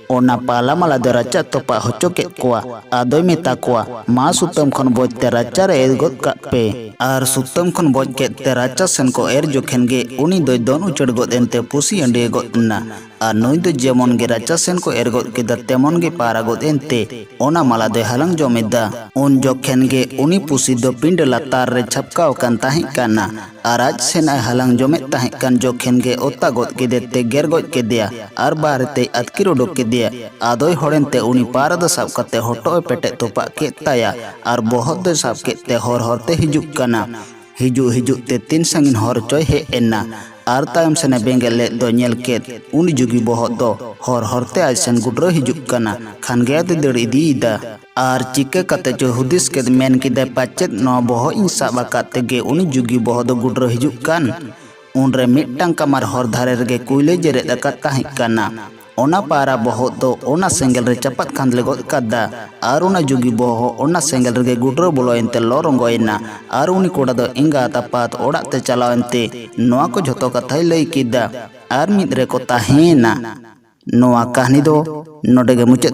ᱚᱱᱟ ᱯᱟᱞᱟ ᱢᱟᱞᱟ ᱫᱚ ᱨᱟᱪᱟᱜ ᱛᱚᱯᱟᱜ ᱦᱚᱪᱚ ᱠᱮᱫ ᱠᱚᱣᱟ᱾ ᱟᱫᱚᱭ ᱢᱮᱛᱟ ᱠᱚᱣᱟ, "ᱢᱟ ᱥᱩᱛᱟᱹᱢ ᱠᱷᱚᱱ ᱵᱚᱡ ᱛᱮ ᱨᱟᱪᱟ ᱨᱮ ᱮᱨ ᱜᱚᱫ ᱠᱟᱜ ᱯᱮ᱾" ᱟᱨ ᱥᱩᱛᱟᱹᱢ ᱠᱷᱚᱱ ᱵᱚᱡ ᱠᱮᱫ ᱛᱮ ᱨᱟᱪᱟ ᱥᱮᱱ ᱠᱚ ᱮᱨ ᱡᱚᱠᱷᱮᱱ ᱜᱮ ᱩᱱᱤ ᱫᱚᱭ ᱫᱚᱱ ᱩᱪᱟᱹᱲ ᱜᱚᱫ ᱮᱱᱛᱮ ᱯᱩᱥᱤ ᱟᱹᱰᱤᱭᱟᱹ ᱜᱚᱫ ᱮᱱᱟ᱾ ᱟᱨ ᱱᱩᱭ ᱫᱚ ᱡᱮᱢᱚᱱ ᱜᱮ ᱨᱟᱪᱟ ᱥᱮᱱ ᱠᱚ ᱮᱨ ᱜᱚᱫ ᱠᱮᱫᱟ, ᱛᱮᱢᱚᱱ ᱜᱮ ᱯᱟᱨᱟ ᱜᱚᱫ ᱮᱱᱛᱮ ᱚᱱᱟ ᱢᱟᱞᱟ ᱫᱚᱭ ᱦᱟᱞᱟᱝ ᱡᱚᱢ ᱮᱫᱟ᱾ ᱩᱱ ᱡᱚᱠᱷᱮᱱ ᱜᱮ ᱩᱱᱤ ᱯᱩᱥᱤ ᱫᱚ ᱯᱤᱸᱰᱟᱹ ᱞᱟᱛᱟᱨ ᱨᱮ ᱪᱷᱟᱯᱠᱟᱣ ᱟᱠᱟᱱ ᱛᱟᱦᱮᱸ ᱠᱟᱱᱟ᱾ ᱟᱨ ᱟᱡ ᱥᱮᱱ ᱟᱭ ᱦᱟᱞᱟᱝ ᱡᱚᱢᱮᱫ ᱛᱟᱦᱮᱸ ᱠᱟᱱ ᱡᱚᱠᱷᱮᱱ ᱜᱮ ᱚᱛᱟ ᱜᱚᱫ ᱠᱮᱫᱮ ᱛᱮ ᱜᱮᱨ ᱜᱚᱡ ᱠᱮᱫᱮᱭᱟ ᱟᱨ ᱵᱟᱦᱨᱮ ᱛᱮᱭ ᱟᱹᱛᱠᱤᱨ ᱩᱰᱩᱠ ᱠᱮᱫᱮᱭᱟ᱾ ᱟᱫᱚᱭ ᱦᱚᱲᱮᱱ ᱛᱮ ᱩᱱᱤ ᱯᱟᱨᱟ ᱫᱚ ᱥᱟᱵ ᱠᱟᱛᱮ ᱦᱚᱴᱚᱜ ᱮ ᱯᱮᱴᱮᱫ ᱛᱚᱯᱟᱜ ᱠᱮᱫ ᱛᱟᱭᱟ ᱟᱨ ᱵᱚᱦᱚᱜ ᱫᱚᱭ ᱥᱟᱵ ᱠᱮᱫ ᱛᱮ ᱦᱚᱨ ᱦᱚᱨ ᱛᱮ ᱦᱤᱡᱩᱜ ᱠᱟᱱᱟ᱾ ᱦᱤᱡᱩᱜ ᱦᱤᱡᱩᱜ ᱛᱮ ᱛᱤᱱ ᱥᱟᱺᱜᱤᱧ ᱦᱚᱨ ᱪᱚᱭ ᱦᱮᱡ ᱮᱱᱟ᱾ ᱟᱨ ᱛᱟᱭᱚᱢ ᱥᱮᱱᱮ ᱵᱮᱸᱜᱮᱫ ᱞᱮᱫ ᱫᱚ ᱧᱮᱞ ᱠᱮᱫ ᱩᱱᱤ ᱡᱩᱜᱤ ᱵᱚᱦᱚᱜ ᱫᱚ ᱦᱚᱨ ᱦᱚᱨ ᱛᱮ ᱟᱡ ᱥᱮᱱ ᱜᱩᱰᱨᱟᱹ ᱦᱤᱡᱩᱜ ᱠᱟᱱᱟ᱾ ᱠᱷᱟᱱ ᱜᱮ ᱟᱫᱚᱭ ᱫᱟᱹᱲ ᱤᱫᱤᱭᱮᱫᱟ᱾ ᱟᱨ ᱪᱤᱠᱟᱹ ᱠᱟᱛᱮ ᱪᱚ ᱦᱩᱫᱤᱥ ᱠᱮᱫ, ᱢᱮᱱ ᱠᱮᱫᱟᱭ, "ᱯᱟᱪᱮᱫ ᱱᱚᱣᱟ ᱵᱚᱦᱚᱜ ᱤᱧ ᱥᱟᱵ ᱟᱠᱟᱫ ᱛᱮᱜᱮ ᱩᱱᱤ ᱡᱩᱜᱤ ᱵᱚᱦᱚᱜ ᱫᱚ ᱜᱩᱰᱨᱟᱹ ᱦᱤᱡᱩᱜ ᱠᱟᱱ?" ᱩᱱᱨᱮ ᱢᱤᱫᱴᱟᱝ ᱠᱟᱢᱟᱨ ᱦᱚᱨ ᱫᱷᱟᱨᱮ ᱨᱮᱜᱮ ᱠᱩᱭᱞᱟᱹᱭ ᱡᱮᱨᱮᱫ ᱟᱠᱟᱫ ᱛᱟᱦᱮᱸ ᱠᱟᱱᱟ᱾ ᱚᱱᱟ ᱯᱟᱭᱨᱟ ᱵᱚᱦᱚᱜ ᱫᱚ ᱚᱱᱟ ᱥᱮᱸᱜᱮᱞ ᱨᱮ ᱪᱟᱯᱟᱫ ᱠᱷᱟᱸᱫᱽᱞᱮ ᱜᱚᱫ ᱠᱟᱫᱟ᱾ ᱟᱨ ᱚᱱᱟ ᱡᱩᱜᱤ ᱵᱚᱦᱚᱜ ᱚᱱᱟ ᱥᱮᱸᱜᱮᱞ ᱨᱮᱜᱮ ᱜᱩᱰᱨᱟᱹ ᱵᱚᱞᱚᱭᱮᱱ ᱛᱮ ᱞᱚ ᱨᱚᱸᱜᱚᱭᱮᱱᱟ᱾ ᱟᱨ ᱩᱱᱤ ᱠᱚᱲᱟ ᱫᱚ ᱮᱸᱜᱟᱛ ᱟᱯᱟᱛ ᱚᱲᱟᱜ ᱛᱮ ᱪᱟᱞᱟᱣᱮᱱ ᱛᱮ ᱱᱚᱣᱟ ᱠᱚ ᱡᱷᱚᱛᱚ ᱠᱟᱛᱷᱟᱭ ᱞᱟᱹᱭ ᱠᱮᱫᱟ᱾ ᱟᱨ ᱢᱤᱫ ᱨᱮᱠᱚ ᱛᱟᱦᱮᱸᱭᱮᱱᱟ᱾ ᱱᱚᱣᱟ ᱠᱟᱹᱦᱱᱤ ᱫᱚ ᱱᱚᱰᱮ ᱜᱮ ᱢᱩᱪᱟᱹᱫ